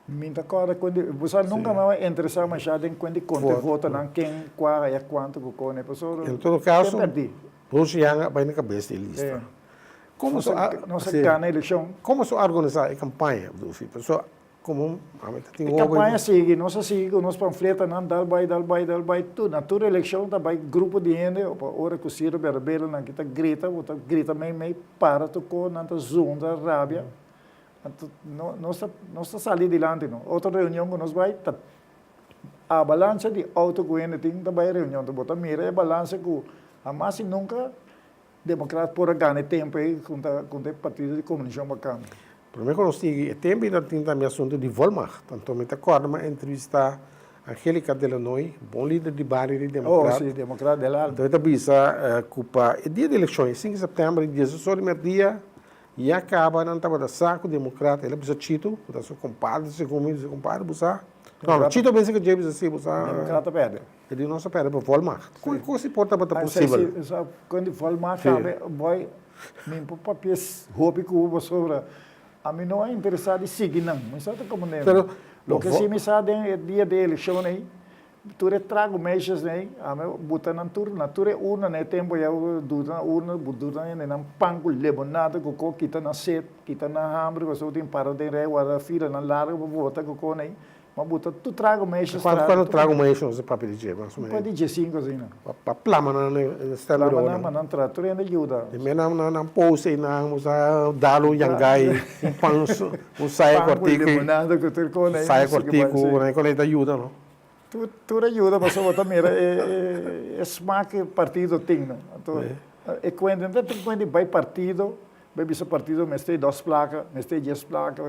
Mi ta kòrda ku di, bo sa nunka mi a interesá mashá den kuen di konta e votonan, ken, kua i kuantu ku kone, pasobra En todo kaso, te pèrdí. Bruce Young a bai na kabes di e lista. Komo Nos a, nos a gana elekshon. Komo so a organisá e kampaña, Dufi? Pasobra komo ami ta tin E hopi. kampaña sigui, nos a sigui ku nos pamfletanan, dal bai, dal bai, dal bai, tur, na tur elekshon ta bai grupo di hende, ora ku Ciro Berabelo-nan ki ta grita, bo ta grita mei mei, para tur kos, nan ta zundra, rabia. Anto no nos ta nos ta sali dilanti no. Otro reunion ku nos bai ta a balansa di outo ku hende tin ta bai reunion. Bo ta mira e balansa ku hamas i nunka demokrat por a gana e tempu ei konta konta e partido di komunishon pa kambio. Prome ku nos sigui e tempu ei ta tin tambe asuntu di volmacht. Anto mi ta kòrda mi a entrevista Angelica Delanoy, bon lider di bario di demokrat. Oh si, demokrat del alma. Anto e ta bisa ku pa e dia di elekshon, e sinku di sèptèmber, di diesdos or di mèrdia, Ya caba nan tabata sa cu democrata, el a bisa Chito, cu ta su compadre, segun mi, su compadre bo sa. No, no, Chito pensa cu dje bisa si, bo sa. Democrata perde. E di nos a perde pa volmacht. Con cos si por tabata posibel? Si, si, con di volmacht tambe, boy, mi por papia hopi cu bo pasobra ami no a interesa di sigui nan, mi sa ta como neme. Pero, Loke si mi sa den e dia di eleccion ey, Tur e trago meisjes ei, ami a buta nan tur na tur e urna na e tempo ya duta na urna, duta nan hende nan pan ku lebonada ku ko kita nan set, kita nan hamber pasobra tin para den rei warda fila nan largo pa vota ku kon ei, mi a buta tur trago meisjes Kuantu kuantu trago meisjes nos a papia di dje mas o Un par menos? di djesinku asina. Pa plama nan na stembureau Plama nan pa nan tra tur hende yuda. Di me nan nan post ei nan usa dalo yangai un pan un saya Pan ku kortiku lebonada ku tur kon ei. saya kortiku nan kon ei ta yuda no. Tur tur a yuda pasobra bo ta mira e e smak e partido tin no. Anto e kuenta no ta tin kuenta di bai partido. Bai bisa partido mester dos placa, mester dies placa,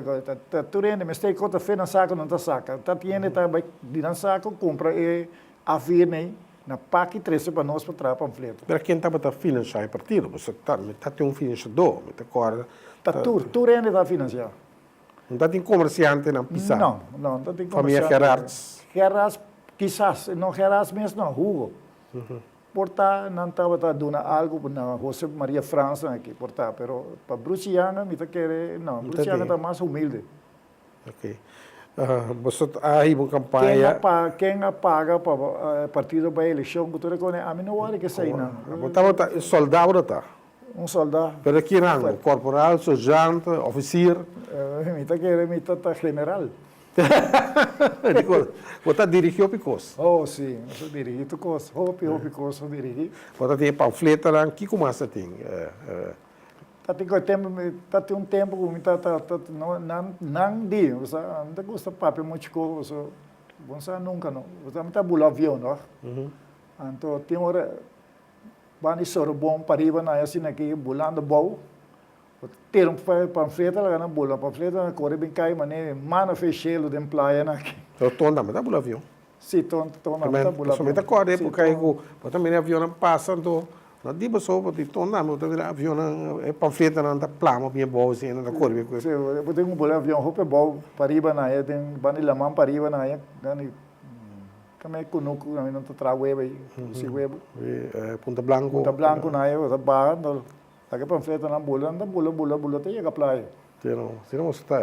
ta tur hende mester kota fe nan saco nan ta saca. Ta tin hende ta bai di nan saco cumpra e A4 nei na paki trece pa nos pa traha pamfleto. Pero ken tabata financia e partido? Pasobra ta mi ta tin un financiador, mi ta corda. Ta tur, tur hende ta financia. No ta tin comerciantenan pisa? No, no, no ta tin Famia comerciante. Gerards? Gerards kisas, no Gerards mes no, Hugo. Por ta nan tabata duna algu na Jose Maria Frans nan aki, por ta, pero pa Bruce Yanga mi ta kere, no, Bruce Yanga ta mas humilde. Ok. Boso a hiba un kampaña. Ken a paga pa partido bai elekshon ku tur e kone? Ami no wòrdu kesei nan. Bo tabata un sòldá bo ta? Un sòldá. Pero ki rango? Korporal, sergeant, ofisier? Mi ta kere mi ta ta general. Dikon? Bo ta dirigí hopi kos. Oh, sí, mi ta dirigí tur kos. Hopi, hopi kos mi ta dirigí. Bo ta tin e pamfletanan, kiko mas ta tin? Ta tin ku tempu, ta tin un tempu ku mi ta, ta, ta, no, nan, nan di, osea, mi ta gusta papia muchu kos, pasobra bo no sa nunka no. Osea, mi ta bula avion, no? Anto tin ora ban di Sorobon pariba na asina aki bulando bou. Bo tira un pamfleta laga nan bula, pamfleta nan kore bin kai manera e mana fe shelu den playa nan aki. Pero ton tambe ta bula avion. Si, ton ton tambe ta bula avion. Mi ta kòrda epoka ei ku bo ta mira avionnan pasa anto no di boso bo di ton tambe bo ta mira avionnan e pamfletanan ta plama bien abou asina nan ta kore bin ku. Si, bo tin ku bula avion hopi abou pariba nan aya den banda di laman pariba nan aya Kame kunuku kame nan ta traha webo ei, produsi webo. Punta Blanco. Punta Blanco nan ei ta baha, anto ta ke pamfletonan bula, nan ta bula bula bula te yega playa. Pero si no boso ta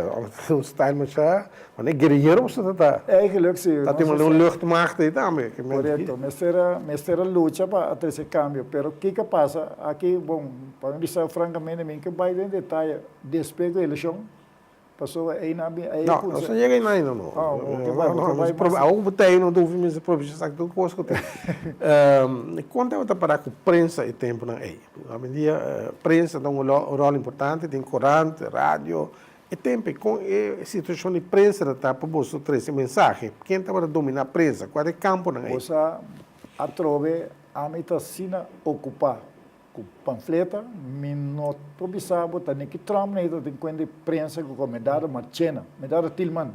un style masha, manera guerrillero boso ta ta. Eigenlijk si. Ta tin manera un luchtmacht ei tambe. Korekto, mester a mester a lucha pa a trese kambio, pero kiko a pasa aki, bon, pa mi bisa frankamente mi ke bai den detaye despues ku elekshon. Pasobra einan bin ei No, nos no yega einan ainda no. Oh, bo ke bai, bo ke bai mas. Awor ku bo ta ei no ta hopi mester probecha sa tur kos ku tin. Kon tabata para ku prensa e tempunan ei? Awendia prensa ta un ròl importante den korant, radio. E tempu ei kon e situashon di prensa ta ta pa boso trese mensahe? Ken tabata dominá prensa? Kua ta e kamponan ei? Bo sa atrobe ami ta asina okupá Ku panfleta, mi no por bisa bo ta Nicky Trump na ita tin kuenta di prensa ku Medardo Marchena, Medardo Tilman.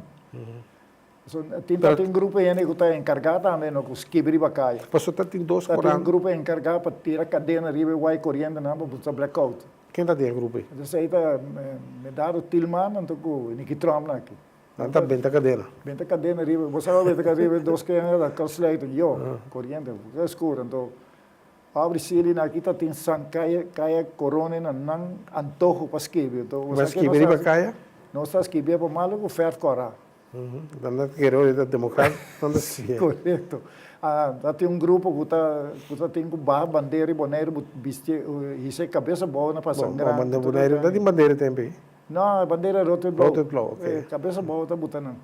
So, tin ta tin grupo hende ku ta enkargá tambe no ku skibi riba kaya. Pasobra ta tin dos Ta tin korant. grupo enkargá pa tira kadena riba e wai korientenan pa busa blackout. Ken ta den e grupo ei? Entonces ei ta Medardo Tilman anto ku Nicky Trump na aki. Nan ta benta kadena. Benta kadena riba, bo sa benta kadena riba dos kende ta kortsluiting, yo, koriente, skur anto Pobre Silly na aki ta tin san kaya kaya corone na nan antoho pa skibi enton Bo a skibi riba kaya? Nos ta skibi pa malo ku verf kora. Nan ta kere ora ta demokrat nan ta skibi. Korekto. Ta tin un grupo ku ta ku ta tin ku baha bandera di Boneiru bu bisti hisa e kabes abou na pasa Bon bandera Boneiru ta tin bandera tempo ei? No e bandera rood wit blou. Rood wit blou ok. Kabes abou ta buta nan.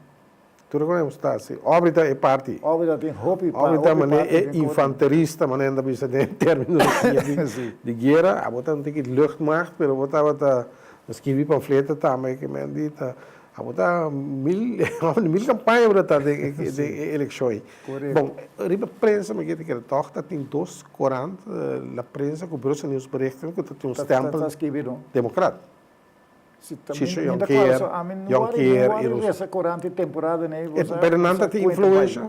Tur ku nos ta hasi. Obri ta e parti. Obri ta tin hopi parti. Obri ta manera e infanterista, manera nan ta bisa den terminologia di guera. Abo ta un tiki luchtmacht, pero bo tabata skibi pamfleta tambe ke men di ta abo ta mil mil kampaña bo ta ta den e elekshon ei. Bon, riba prensa mi ke ta kere tòg ta tin dos korant, La Prensa ku Brussel Nieuwsberichten ku ta tin un stèmpel demokrat. Chicho Jonker, Jonker y Roos. Pero nan ta tin influencia,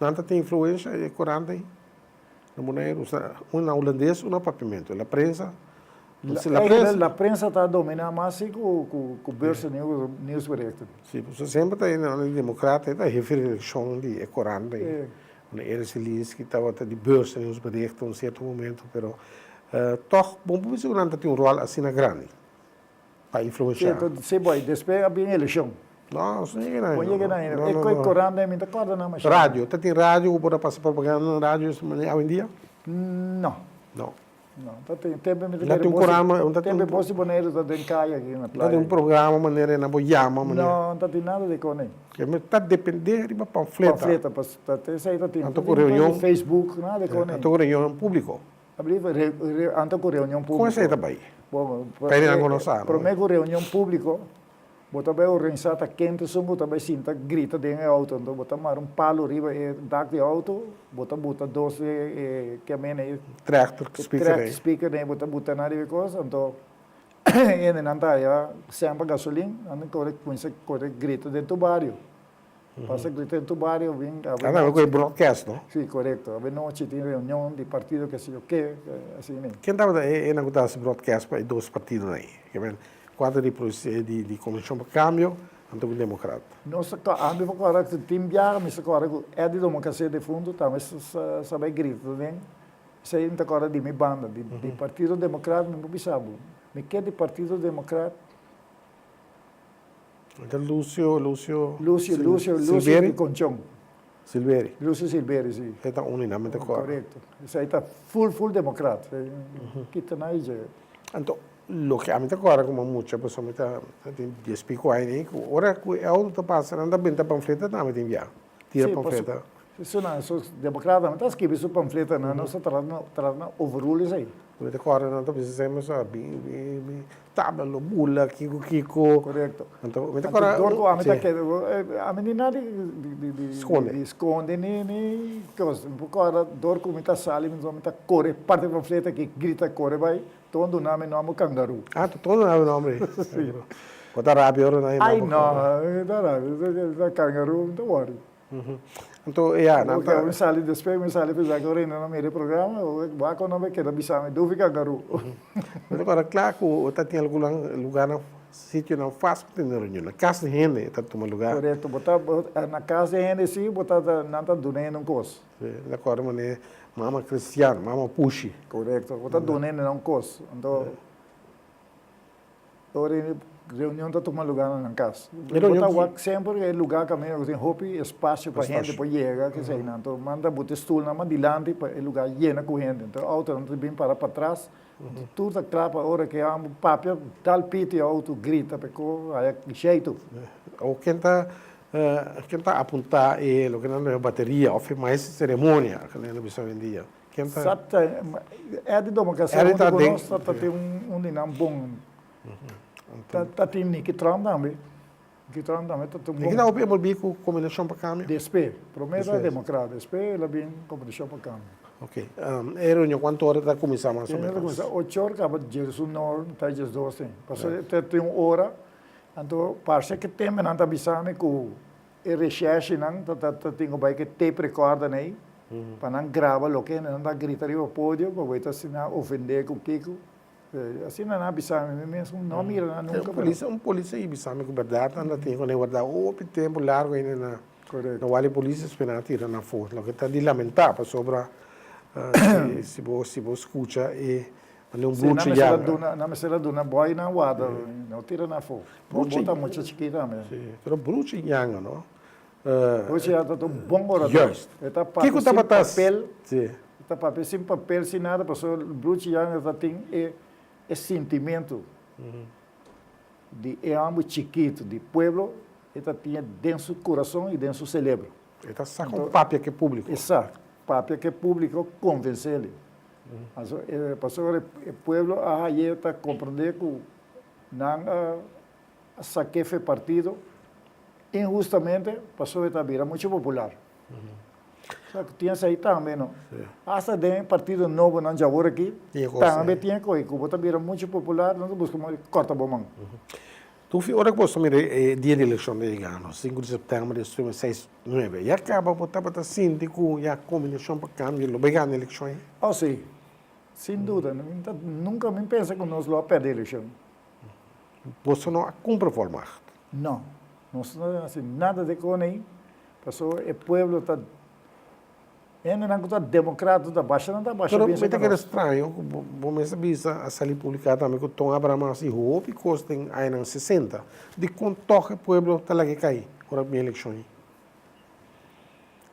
nan ta tin influencia e corant ey na Boneiru, un na Hulandes, un na Papiamento, la prensa, la prensa. La prensa ta domina mas si cu Beurs Nieuwsberichten. Si, pasobra semper ta e democrata ta hefe redaccion di e corant ey. Meneer Zielinski tabata di Beurs Nieuwsberichten un cierto momento, pero toch bon por bisa cu nan ta tin un rol asina grandi pa influencia. Si, boy, despues a bin eleccion. No, nos no yega na No yega na No, E no, cu e no. corant mi ta corda nan masha. Radio, ta tin radio cu por a pasa propaganda na radio esaki manera awendia? No. No. No, ta tin tempo mi ta No kere tin un bosi, programa, no ta tin tempo un bosi Boneiru ta den kaya aki na No playa. tin un programa manera nan por yama manera. No, no ta tin nada di kone. Ke mi ta depende riba pamfleta. Pamfleta, pas ta te esei ta tin. Anto ku reunion. Facebook, nada di kone. Anto ku reunion publico. Ablief, re, re, anto ku reunion publico. Kon esei ta bai? Bon, Pa hende nan kono sa, no? Prome ku reunion publico, Bo ta bai organisá ta kente esun ku ta bai sinta grita den e outo. Anto bo ta mara un palu riba e dak di outo, bo ta buta dos di e ke mene ei. Trechter speaker ei. Trechter speaker ei, bo ta buta nan riba e kos. Anto. Hendenan ta haya semper gasolin, nan ta kore kuminsa kore grita den tur bario. Pasa grita den tur bario, bin awe Nan tambe koe broadcast, no? Si, korekto. Awe nochi tin reunion di partido ke si yo ke, asina. Ken tabata e nan ku ta hasi broadcast pa e dos partidonan ei? Ke men, kua ta di di Kombinashon pa Kambio, anto ku Demokrat? Nos ta ami por kòrda ku tin biaha mi sa kòrda ku Eddy Domocassé defuntu tambe sa bai grita den Esei mi ta kòrda di mi banda, di di Partido Demokrat mi por bisa bo. Mi ke di Partido Demokrat. Ta Lucio, Lucio. Lucio, Lucio, Lucio di Conchon. Silveri. Lucio Silveri, si. E ta uni nan, mi ta kòrda. Korekto. Esei ta full, full demokrat. Kita nan dje. Anto, loke ami ta kòrda komo mucha, pasobra mi ta tin dies piko aña ei, ku ora ku e outo ta pasa nan ta benta pamfleta tambe tin bia. Tira pamfleta. Su nan, su demokratanan ta skibi su pamfletanan, nos ta trata trata na overrule esei. Mi ta kòrda nan ta bisa semper sa bin bin bin tabla lo bula kiko kiko. Korekto. Anto mi ta kòrda. Anto dor ku ami ta keda, ami ni nada di di Skonde. di skonde ni ni kos. Mi por kòrda dor ku mi ta sali mi ta kore parti pamfleta aki grita kore bai, Ton duna mi nomber kangaroo. Ah, ton duna mi nomber. Si. Bo ta rabia ora nan yama bo. Ai no, mi ta rabia. Ta kangaroo, mi ta wòri. Anto, ya, nan ta. Mi sali despues, mi sali pensa ku ora nan mira e programa, wak nan keda bisa mi, Dufi kangaroo. Mi ta kòrda kla ku ta tin algun lugarnan, sitionan fásil pa tene reunion. Na kas di hende ta tuma lugar. Korekto, bo ta, na kas di hende si, bo ta, nan ta duna hende un kos. Si, mi ta kòrda manera mama Cristian, mama Pushi. Korekto, bo ta duna hende un kos. Anto, ora e reunion ta tuma lugá na nan kas. Bo ta wak semper e lugá kaminda ku tin hopi espasio pa hende por yega, keseinan. Anto manda buta e stulnan mas dilanti pa e lugá yena ku hende. Anto e outonan ta bin para patras, anto tur ta kla pa ora ku e amo papia dal piti e outo grita pa e ko haya sheitu. O ken ta ken ta apuntá e loke nan ta yama bateria òf e maestro di seremonia ku nan ta bisa oyendia? Ken ta? Sa ta Eddie Domocassé Eddie huntu ta ku den. nos ta tin un di nan bon. Ta tin Nicky Trump tambe. Nicky Trump tambe ta tin un bon. Nicky ta hopi envolví ku Kombinashon pa Kambio? Despe. Promé ta Demokrat, despe el a bin Kombinashon pa Kambio. Ok. E reunion kuantu ora ta kuminsá mas o E reunion ta ménos? kuminsá ocho or kaba djesun or, ta djesdos tin. Pasobra ta tin un ora, anto parse ke tempu nan ta bisa mi ku E reshèrshinan ta ta tin ku bai ku e tape recorder ei pa nan graba loke nan ta grita riba podio pa bo ta asina ofendé ku kiko. Asina nan a bisa mi, mi mes no a mira nan nunka. Un polis un polis a bisa mi ku bèrdat nan ta tin ku nan warda hopi tempu largu ainda na na wali polis despues nan a tira nan afó. Loke ta di lamentá pasobra si bo si bo skucha e Mane un bruchi yanga. Nan mester a duna boy nan warda, no tira nan afó. Bo ta mucha chikí tambe. Si, pero bruchi yanga no. Bruchi yanga ta un bon orador. Juist. E ta papia sin papel. Si. E ta papia sin papel, sin nada, pasobra bruchi yanga ta tin e sintimentu di e homber chikitu di pueblo, e ta tin den su kurason i den su selebro. E ta sa kon papia ku e públiko. E sa papia ku e públiko, konvens'é. Paso e pasobra e pueblo a haye ta comprende cu nan a saque fe partido inhustamente pasobra e ta bira mucho popular. Sa cu tin esey tambe no. Hasta den e partido nobo nan dje awor aki tambe tin e coy cu bo ta bira mucho popular nan ta busca modo di corta bo man. Tufi ora cu bo ta mira e dia di eleccion ta yegando, sinku di september di 2006, Nuebe. Ya caba bo tabata sinti cu ya Combinacion pa Cambio lo bay gana eleccion ei? Oh si. Sin duda. Nunca mi pensa cu nos lo a perde eleccion. Boso no a cumpra volmacht? No. Nos no a haci nada de con ei, pasobra e pueblo ta, hendenan cu ta democrata ta basha nan ta basha Pero bien mi ta cerca keda nos. straño cu bo mes a bisa a sali publica tambe cu Ton Abraham a haci hopi cos den añanan sesenta. Dicon tog e pueblo ta laga e cay ora bin eleccion ei?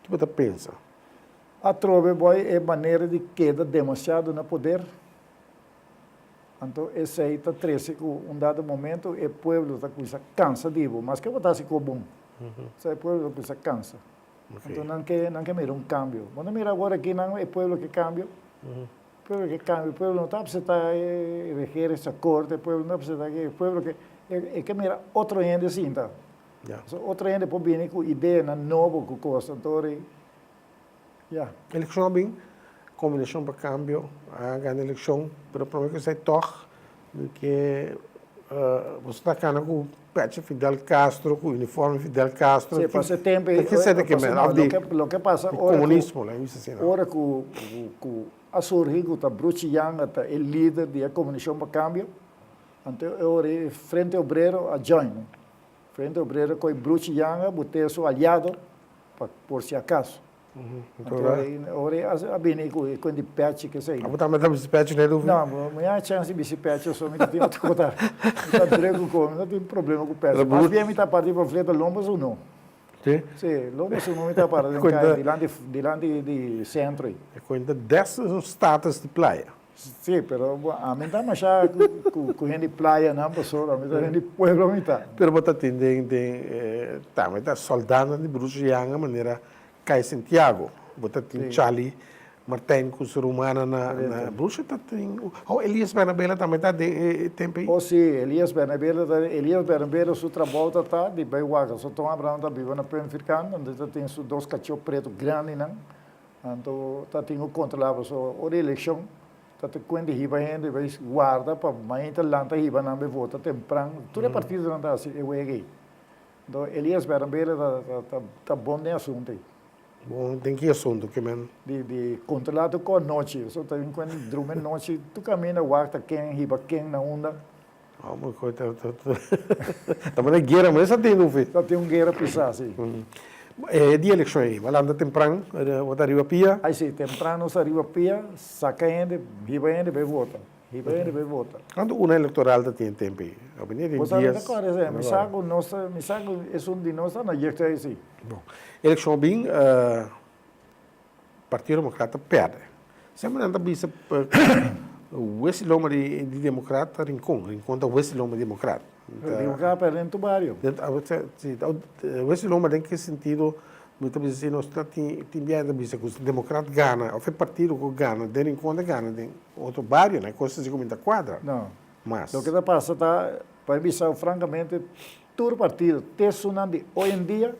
Ki bo ta pensa? Atrobe boy e manera di keda demasiado na poder, anto esey ta trece cu un dado momento e pueblo ta cuminsa cansa di bo, maske bo ta haci cu bon, sa e pueblo ta cuminsa cansa. Anto nan ke nan ke mira un cambio. Bo no mira awor aki nan e pueblo ke cambio? Pueblo ke cambio, e pueblo no ta acepta e regeringsakkoord, e pueblo no ta acepta e pueblo ke e ke mira otro hende sinta. So otro hende por bini ku ideanan nobo ku kos anto ora ya. Elekshon a bin, Kombinashon pa Kambio a gana elekshon, pero prome ku esei tòg. Ke boso ta kana ku pechi Fidel Castro, ku uniforme Fidel Castro. Sí, pasa e tempu ei. Ke sete ke men? Of di Loke pasa ora ku komunismo, laga mi bisa asina. Ora ku ku a surgi ku ta Bruchi Janga ta e lider di e Komunishon pa Kambio, anto e ora ei Frente Obrero a join. Frente Obrero koe Bruchi Janga bo te su aliado pa por si acaso. Anto ora a bini ku e kuen di pechi kesei. Abo tambe ta bisti pechi ne Rufi? No, mi a chèns di bisti pechi so mi ta tin otro kos ta mi ta druk ku kos mi no tin problema ku pechi. Mas bien mi ta parti pamfleto lomba su no. Si? Si, lomba su no mi ta para den kai dilanti dilanti di sentro ei. E kuenta des es un status di playa. Si, pero bo ami ta masha ku hende di playanan pasobra ami ta hende di pueblo mi ta. Pero bo ta tin den den tambe ta soldanan di Bruce Janga manera Kai Santiago, bo ta tin Charlie Martijn ku su rumannan na na Bruce ta tin oh Elias Bernabela tambe ta den e tempo ei? Oh si, Elias Bernabela ta Elias Bernabela su trabou ta ta di bai wak so Ton Abraham ta biba na Punt Firkant anto ta tin su dos kachó pretu grandinan. Anto ta tin ku kontrolá pasobra ora elekshon ta ta kuenta hiba hende bai warda pa mainta lanta hiba nan bai vota tempran. Tur e partidonan ta hasi e wega ei. Anto Elias Bernabela ta ta ta bon den asuntu ei. Bon den ki asuntu ke men? Di di kontrolá tur kos nochi. Pasobra ta tin kuenta drumi nochi tur kaminda wak ta ken hiba ken na unda. Oh my God, ta ta ta ta manda guera mes a tin Rufi. Ta tin un guera pisá, si. E di elekshon ei, bo a lanta tempran, bo ta riba pia? Ai si, tempran nos ta riba pia, saka hende, hiba hende bai vota, hiba hende bai vota. Kantu urna elektoral ta tin e tempu ei? A bini den Bo sa, mi dies. ta kòrda esei, mi sa ku nos ta, mi sa ku esun di nos ta na jeugdhuis si. Bon, elekshon a bin, Partido Democrat ta perde. Semper nan ta bisa wes loma di Democrat ta Rincon, Rincon ta wes loma di Democrat. Democrat perde den tur bario. Si, wes loma den ki sentido mi ta bisa si nos ta tin biaha ta bisa ku si Democrat gana of e partido ku gana den Rincon ta gana den otro barionan, e kos asi ku mi ta kuadra mas. Loke ta pasa ta, pa mi bisa frankamente tur partido, te esunnan di hoy en dia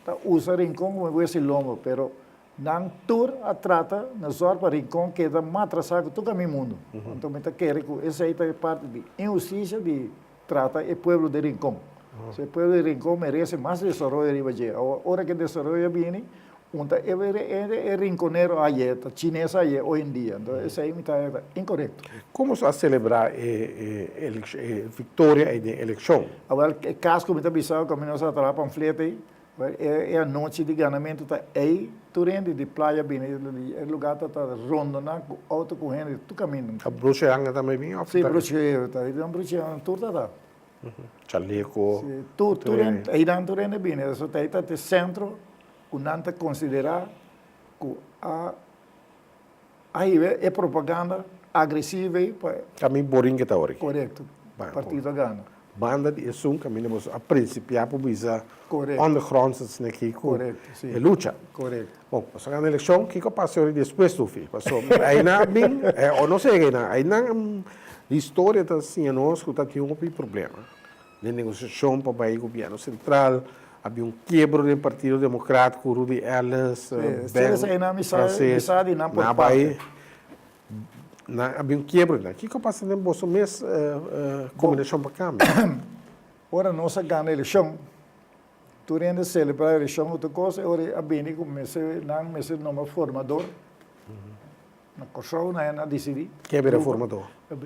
ta usa Rincon como hues y lombo, pero nan tur a trata na zorg pa Rincon keda matrasa cu tur camin mundo. Anto mi ta kere cu esey ta e parti di inhusticia di trata e pueblo di Rincon. So e pueblo di Rincon merece mas desaroyo riba dje. Awor ora cu e desaroyo a bini, un ta e rinconero aye, ta chines aye hoy en dia. Anto esey mi ta incorecto. Como so a celebra e victoria ey den eleccion? Awel, e cas cu mi ta bisa cu mi nos a traha pamflet ey, e anochi di ganamento ta ey, tur hende di playa bini, e lugar ta ta rondona cu auto cu hende tur caminda. A Bruce Janga tambe bini of? Si, Bruce Janga ta, ey Bruce Janga tur ta ta. Chaleco. Si, tur, tur hende, eynan tur hende bini, so ta ey ta e centro cu nan ta considera cu a. A hiba e propaganda agresivo ei pa. Camin borin ke ta ori. Korekto. Partido a gana. Banda di esun caminda boso a principia por bisa Korekto. ondergrondse sneki ku Korekto, si. e lucha. Korekto. Bon, boso a gana elekshon, kiko a pasa ori despues Dufi? Pasobra einan a bin, o no sega einan, einan historia ta siña nos ku ta tin hopi problema. Den negosiashon pa bai gobièrnu sentral, a bin un kiebro den Partido Demokrat ku Rudy Ellis, Ben Francis, nan a bai, nan a bin un kiebro den. Kiko a pasa den boso mes kombinashon pa kambio? Ora nos a gana elekshon, tur hende a selebrá elekshon otro kos, e ora a bini ku mester nan mester nombra formador. Na Kòrsou nan a disidí. Ken a bira formador?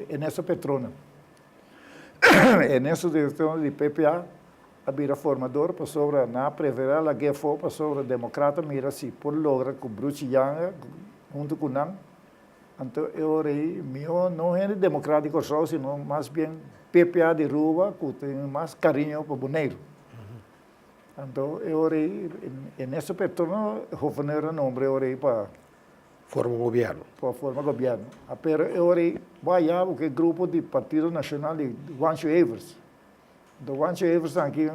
Ernesto Petrona. Ernesto Petrona di PPA a bira formador pasobra nan a prefera lag'é afó pasobra demokrata mira si por logra ku Bruchi Janga huntu ku nan. Anto e ora ei mihó no hende demokrat di Kòrsou sino mas bien PPA di Ruba ku tin mas kariño pa Boneiru. Anto e ora ei Ernesto Petrona gouverneur a nombra e ora ei pa. Forma un gobierno. Pa forma gobierno. Pero e ora ei bo a yaba ku e grupo di Partido Nacional di Juancho Evers. Anto Juancho Evers aki,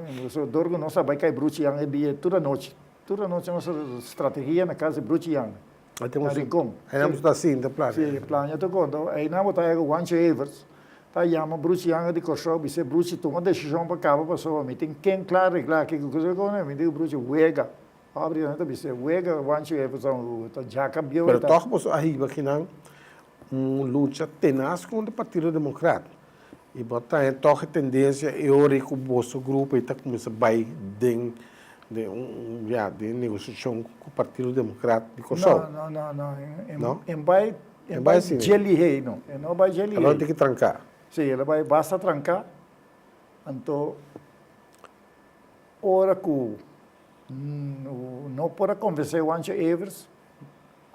dor ku nos a bai kai Bruchi Janga e dia tur anochi. Tur anochi nos a strategia na kas di Bruchi Janga. Na Rincon. Einan bo ta sinta plania. Si, plania tur kon. Anto einan bo ta haya ku Juancho Evers ta yama Bruchi Janga di Kòrsou bis'é, Bruchi tuma desishon pa kaba pasobra mi tin ken kla reglá kiko ku mi di ku Bruchi wega. Pobre nan ta bisa wega wanchi e pasobra ta djaka bieu Pero tog boso a hiba kinan un lucha tenas kontra Partido Demokrat. I bo ta haña tòg e tendensia e ora ei ku boso grupo ei ta kuminsá bai den den un ya den negosiashon ku Partido Demokrat di Kòrsou. No, no, no, no. No? E bai E e bai bai asina. dje lihé no. E no bai dje Alò lihé. tin ki tranká. Sí, el a bai basta tranká. Anto ora ku no por a konvensé Juancho Evers,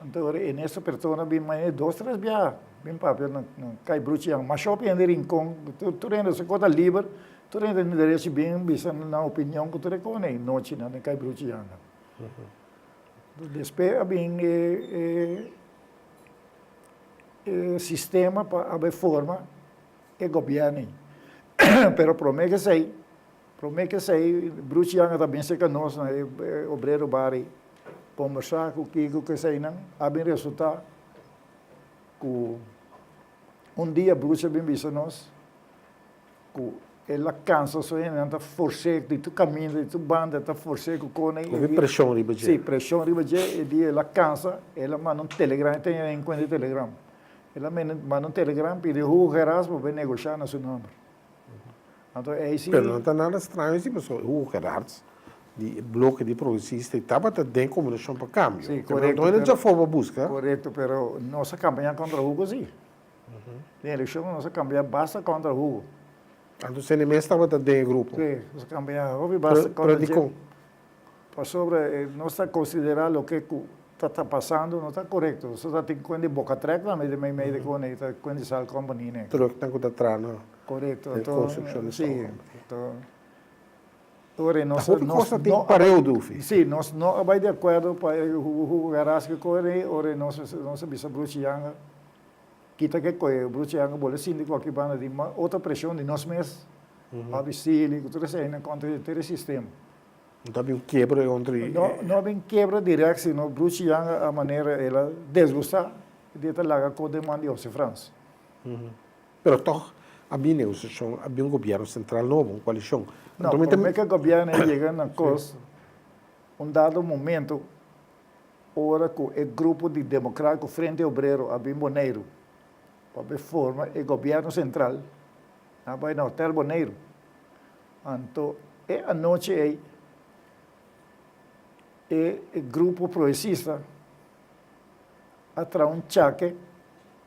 anto ora Ernesto Pertona bin manera dos tres biaha bin papia na Kai Bruchi Yang. Masha hopi hende Rincon, tur hende su kos ta liber, tur hende tin derecho bin bisa nan opinion ku tur e kos ei nochi nan den Kai Bruchi Yang. Despues a bin e e sistema pa a bai forma e gobièrnu ei. Pero promé ku esei, promé ku esei Bruchi Yang a ta bin serka nos na e Obrero Bar ei, kombersá ku kiko ku eseinan a bin resultá ku un dia Bruchi a bin bisa nos ku el a kansa su hendenan ta fors'é di tur kaminda, di tur banda ta fors'é ku kone. Hopi preshon riba dje. Sí, preshon riba dje, e dia el a kansa, el a manda un telegram, e tene den kuenta di telegram. El a manda un telegram pidi Hugo Gerards pa bai negoshá na su nòmber. Anto ei si. Pero no ta nada straño si pasobra Hugo Gerards di e bloke di progresista i tabata den Kombinashon pa Kambio. Sí, korekto. No era djafó pa buska. Korekto, pero nos a kampañá kontra Hugo si. Den elekshon nos a kampañá basta kontra Hugo. Anto Sene mes tabata den e grupo? Sí, nos a kampañá hopi basta kontra Pero dikon? Pasobra nos ta konsiderá loke ku ta ta pasando no ta korekto. Nos ta tin kuen di boka trèk tambe den meimei di kone i ta kuen di sal company ne. Trùknan ku ta traha na Korekto. den konstrukshon di sal company. Anto ora nos Ta hopi kos ta tin pareu Dufi. Sí, nos no a bai di akuerdo pa e Hugo Garasco e kore ora nos nos a bisa Bruchi Yanga kita ke koe Bruchi Yanga bole sinti ku aki banda tin otro preshon di nos mes pa Sili ku tur esei kontra di tur e sistema. No ta bin kebra e ontri. No, no a bin kebra direct, sino Bruce Young a manera el a desgusta di e ta laga ko den man di Jose Frans. Pero tog a bin negosiashon, a bin un gobierno sentral nobo, un koalishon. No, prome ke gobierno a yega na kos, un dado momento ora ku e grupo di Democratico Frente Obrero a bin Boneiru pa bin forma e gobierno sentral, nan a bai na Hotel Boneiru. Anto e anochi ei e grupo progresista a traha un chake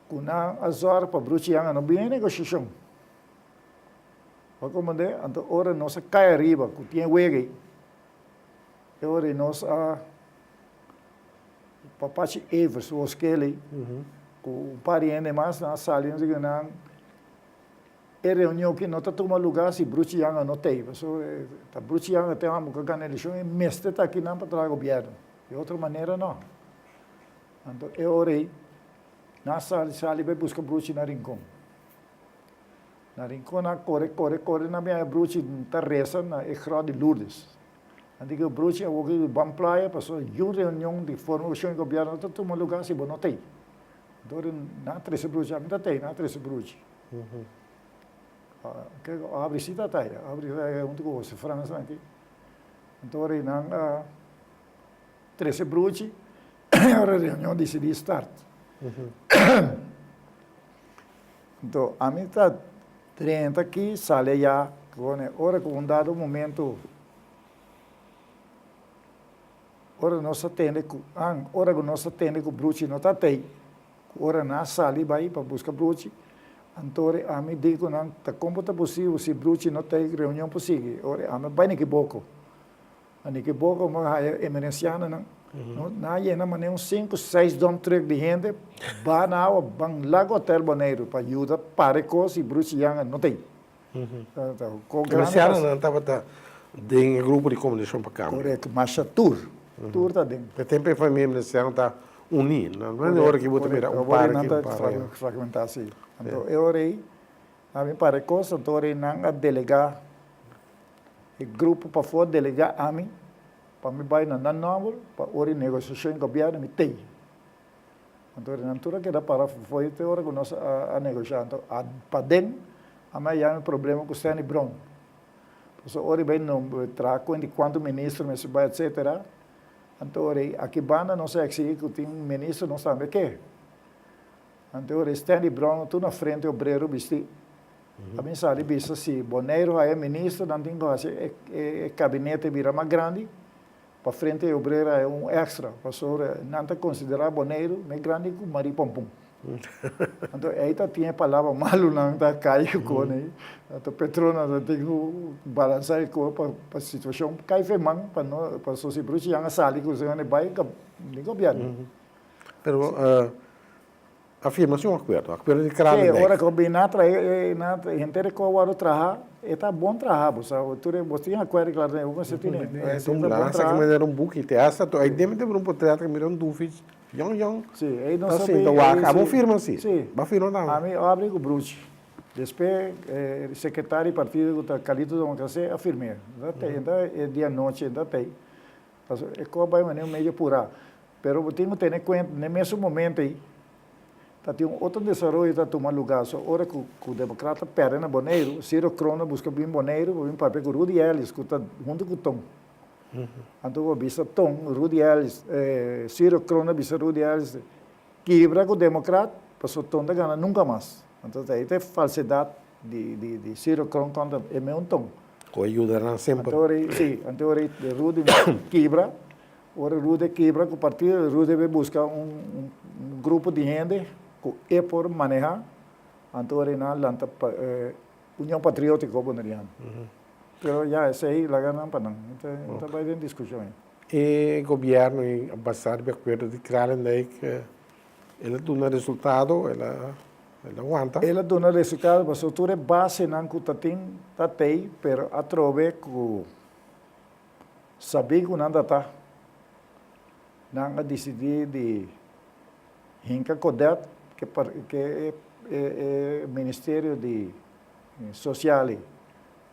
ku nan a zòrg pa Bruchi Yanga no bini negoshashon. Bo a komprendé? Anto ora nos a kai ariba ku tin e wega ei, e ora ei nos a Papachi Evers, Woskeli, ku un par di hende mas nan a sali nos di nan. E reunion aki no ta tuma luga si Bruchi Yanga no t'ei, pasobra ta Bruchi Yanga ten amo ku a gana elekshon e mester ta akinan pa traha gobièrnu, di otro manera no. Anto e ora ei nan a sali sali bai buska Bruchi na Rincon. Na Rincon nan a kore kore kore nan a bin haña Bruchi ta resa na e grot di Lourdes. Nan di ku Bruchi awor ku ban playa pasobra yu reunion di formashon di gobièrnu no ta tuma luga si bo no t'ei. Anto nan a trese Bruchi, ami ta t'ei, nan a trese Bruchi. Abri si ta tai, abri ta tai huntu ku Jose Frans nan aki. Anto ora nan a trese bruchi, ora reunion disidí start. Anto ami ta drenta aki, sali ayá, ora ku un dado momento, ora nos a tende ku, ora ku nos a tende ku bruchi no ta tei, Ku ora nan a sali bai pa buska Bruchi, anto ami di ku nan, Ta kon bo ta posibel si Bruchi no ta ei reunion por sigui? Ora ami a bai Nikiboko. Na Nikiboko mi a haya emerencianonan, nan a yena manera un sinku, seis dump truck di hende ba na awa ban Lago Hotel Boneiru pa yuda para e kos si Bruchi yanga no ta ei. Emerencianonan tabata den e grupo di komunikashon pa kambio. Korekto, masha tur, tur ta den. E tempu e famia emerenciano ta uní, no e ora ki bo ta mira un par aki, un par aya. Fragmentá, si. Anto e ora ei, a mi para e kos, anto ora ei nan a delegá e grupo pafó a delegá ami pa mi bai na nan nòmber pa ora e negosiashon di gobièrnu mi tei. Anto ora nan tur a keda para for te ora ku nos a negoshá. Anto paden a mi a yama e problema ku Stanley Brown. Pasobra ora e bai traha kuenta di kuantu minister mester bai etsetera. Anto ora ei aki banda nos a eksigi ku tin un minister nos tambe ke. Anto ora ei Stanley Brown tur na frente obrero bisti. A bin sali bisa si Boneiru haya minister nan tin ku hasi e kabinete bira mas grandi pa Frente Obrero haya un extra pasobra nan ta konsiderá Boneiru mes grandi ku Marie Pompon. Anto ei ta tin e palabra malunan ta kai ku kon ei. Anto Petronas ta tin ku balansá e kos pa pa situashon kai fe man pa no pasobra si Bruce Young a sali ku esei bai di gobièrnu. Pero A firma si un akuerdo, akuerdo di Kralendijk. Sí, ora ku bin nan traha, nan henter e kos wòrdu traha, e ta bon traha, bo sa, tur e, bo tin akuerdo di Kralendijk, bo mester tene. E ta un lansa ki manera un buki, te hasta tu, ai debe un potret ki mira un dufi yòn yòn, Sí, ei no ta sabi, sinta wak, ei abo si, firma si, sí. bo a firma tambe. Ami abri ku bruchi, despues e sekretario di partido ku ta Carlito Domacassé a firm'é, ta tei, ta e dia anochi e ta tei, pasobra e kos bai manera medio purá. Pero bo tin ku tene kuenta, n'e mesun momento ei ta tin un otro desaroyo ta tuma lugá. So ora ku ku Demokrat ta pèrdè na Boneiru, Ciro Kroon a buska bin Boneiru pa bin papia ku Rudy Ellis ku ta huntu ku Ton. Anto bo bisa Ton, Rudy Ellis, Ciro Kroon a bisa Rudy Ellis, kibra ku Demokrat pasobra Ton ta gana nunka mas. Anto ta ei ta e falsedat di di di Ciro Kroon kontra e meun Ton. Ku a yuda nan semper. Anto ora ei, si, anto ora ei Rudy kibra. Ora Rude kibra ku partido, Rude bai buska un grupo di hende ku e por maneha, anto ora nan lanta Union Patriotiko Boneriano. Pero ya esei laga nan pa nan, no ta bai den diskushon ei. E gobièrnu ei a basa riba e akuerdo di Kralendijk, el a duna resultado, el a el a wanta? El a duna resultado pasobra tur e basenan ku ta tin ta tei, pero atrobe ku Sabí ku nan ta ta, nan a disidí di hinka Codet, ke ke e ministerio di sosial ei.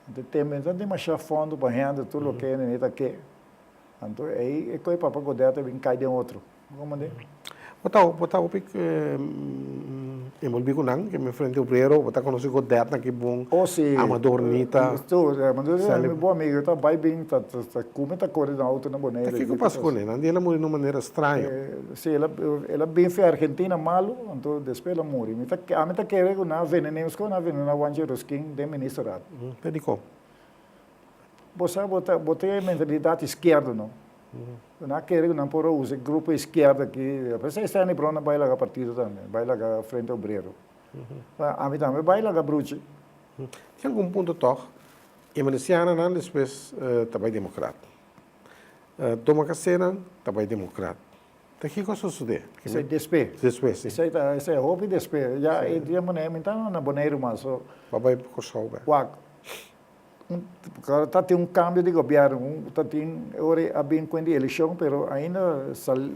Anto tembe no ta demashá fondo pa hende tur loke hende ta ke. Anto ei e koe papa Codet a bin kai den otro. Bo comprende? Bo ta bo ta hopi envolví ku nan, ke Frente Obrero, bo ta konosé Godert nan ki bon, Oh si. Amador Nita. Tur, Amador Nita mi bon amigo, ta bai bin, ta ta kume ta kore den auto na Boneiru. Ta kiko pasa kuné? Nan di el a muri na un manera straño. Si, el a el a bin fi Argentina malu, anto despues el a muri. Mi ta ami ta kere ku nan a venen'é, meskos nan a venená Juanchi Rosquin den ministerraad. Te dikon? Bo sa bo ta bo tin e mentalidat iskierdo no. Nan a kere ku nan por a usa e grupo iskierdo aki. P'esei Stanley Brown a bai laga partido tambe, bai laga Frente Obrero. Ma ami tambe bai laga bruchi. Tin algun punto tòg, e milisiananan despues ta bai demokrat. Domakasenan ta bai demokrat. Ta kiko a sosodé? Esei despe. Despues, si. Esei ta, esei hopi despe. Ya e dia manera mi ta na Boneiru mas, so. Bo a bai Kòrsou bèk. Wak. Un, ta tin un cambio di gobierno, un, ta tin, ora a bin cuen di eleccion, pero ainda Sal,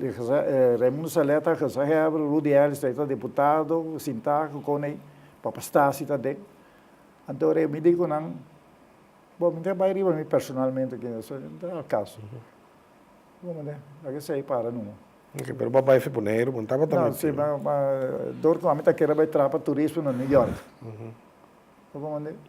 Raimundo Saleh ta gezaghebber, Rudy Ellis ta ta diputado, sintá cu con ei, Papa Stasi ta den. Anto ora mi di cu nan, bo, mi ta bay riba mi personalmente aki, so no ta al caso. Bo mende, laga esey para numa. Ok, pero bo a bay fi Boneiru, bo no tabata No, si, ma, ma, dor cu ami ta kere bay traha pa turismo na New York.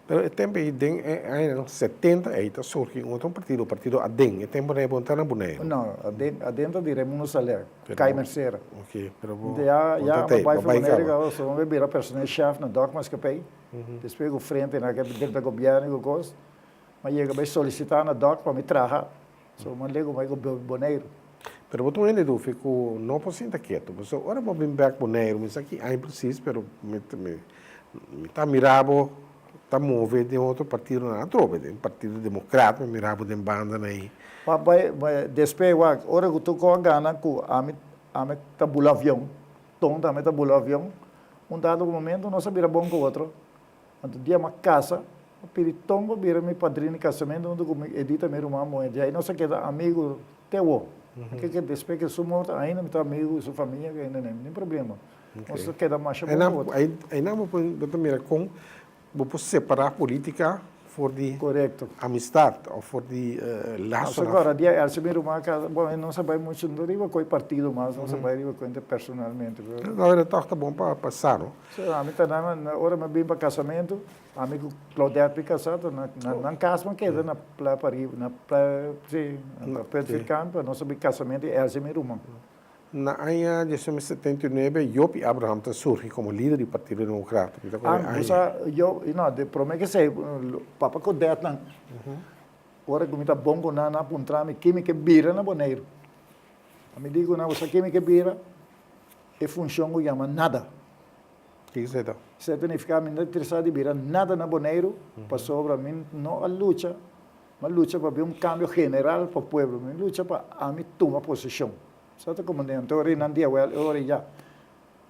Pero e tempo ei den e añanan setenta ei ta surgi un otro partido, partido Aden. E tempo ei bo no ta na Boneiru. No, Aden, Aden ta di Raimundo Saler, Kai Mercera. Ok, pero bo Ya, bo ya ta mi tei, bai bo for bai Boneiru kaba. kaba, so mi bira personeel chef na Dòkmaatschappij. Despues ku frente na ke drenta gobièrnu ku kos, mi a yega bai solisitá na Dòk pa mi traha. So mi a legu bai ku Boneiru. Pero bo ta un hende dufi ku no por sinta ketu. Pasobra ora bo bin bèk Boneiru, mi sa ki aña presis, pero mi mi Mi ta mira bo ta move den otro partidonan atrobe, den Partido Democrat mi mira bo den bandanan ei. Pa bai despe wak ora ku tur kos a gana ku ami ami ta bula avion, Ton tambe ta bula avion, un dado momento nos a bira bon ku otro, anto dia mi a kasa a pidi Ton pa bira mi padrino di kasamentu huntu ku mi Edita mi ruman muhé, di ai nos a keda amigu te awo, ke despe ke su morto ainda mi ta amigu ku su famia, ainda nin problema. Nos ta keda masha bon ku otro. Einan bo por bo ta mira kon bo por separá polítika for di Korekto. amistat òf for di lasonan. Nos a kòrda dia Elsie mi ruman a kasa, bon e no sa bai muchu riba ku e partido mas, nos a bai riba kuenta personalmente. No, pero tòg ta bon pa sa no. Si, ami ta nan, ora mi a bin pa kasamentu, ami ku Claudette mi kasá ta na nan kas mi a keda na Playa Pariba, na Playa, si, na Punt Vierkant, pa nos a bin kasamentu di Elsie mi ruman. Na aña 1979 Jopie Abraham ta surgi komo lider di Partido Demokrat. Mi ta kore Ah, aña. bosa yo, no, de prome ke esei, papa Godetnan, ora ku mi ta bon ku nan, nan a puntra mi ke mi ke bira na Boneiru. Mi di ku nan, bosa ke mi ke bira? E funshon ku yama nada. Kiko esei ta? Esei ta nifiká mi no ta interesá di bira nada na Boneiru, pasobra mi no a lucha, mi a lucha pa bin un kambio general pa pueblo, mi lucha pa ami tuma posishon. Sa ta komo den, anto ora nan di awel, e ora ya,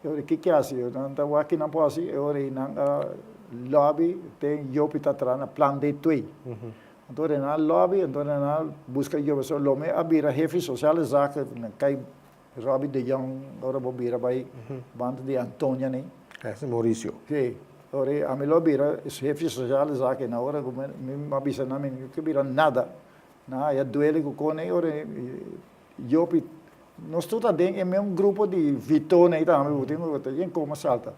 e ora ki ke hasi, nan ta wak ki nan por hasi, e ora nan a lobby te Jopi ta traha na Plan D twee. Anto ora nan a lobby, anto nan a buska Jopi, so lo mi a bira hefi sociale zaken, nan kai Robbie de Jong, ora bo bira bai banda di Antonia ni. Ese Mauricio. Sí. Ora ami lo bira hefi sociale zaken, na ora ku mi a bisa nan mi no ke bira nada, nan a haya duele ku kone, ora Jopi, nos tur ta den e meun grupo di Vitone ei tambe, bo tin ku ta yen koma salta.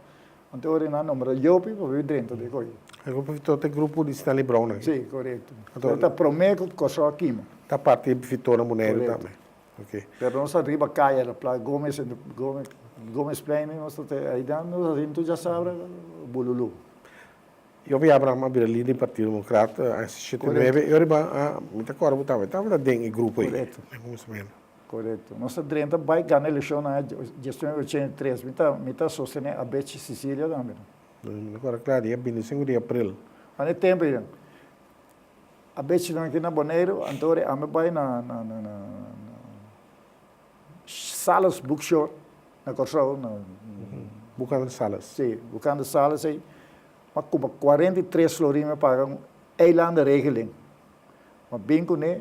Anto ora nan nombra Jopi pa bai drenta den koe. E grupo Vitone ta e grupo di Stanley Brown aki? Sí, korekto. Anto ta prome ku Kòrsou a kima. Ta parti di Vitone Boneiru tambe. Korekto. Pero nos ta riba kaya na Plaza Gomez, Gomezplein, nos ta einan nos a sinti djasabra bululu. Jovi Abraham a bira lider di Partido Democrat aña 69 i ora a mi ta kòrda bo tambe tabata den e grupo ei Korekto. na kuminsamentu. Korekto. Nos ta drenta bai gana elekshon na aña 1983. Mi ta mi ta sostené Abechi Cicilia tambe. Mi ta kòrda kla dia 25 di april. Na e tempu ei Abechinan aki na Boneiru anto ora ami bai na na na na Salas Bookshop na Kòrsou na. Boekhandel Salas. Sí, Boekhandel Salas ei. M'a kumpra 43 florin mi a paga un eilandenregeling. M'a bin kuné,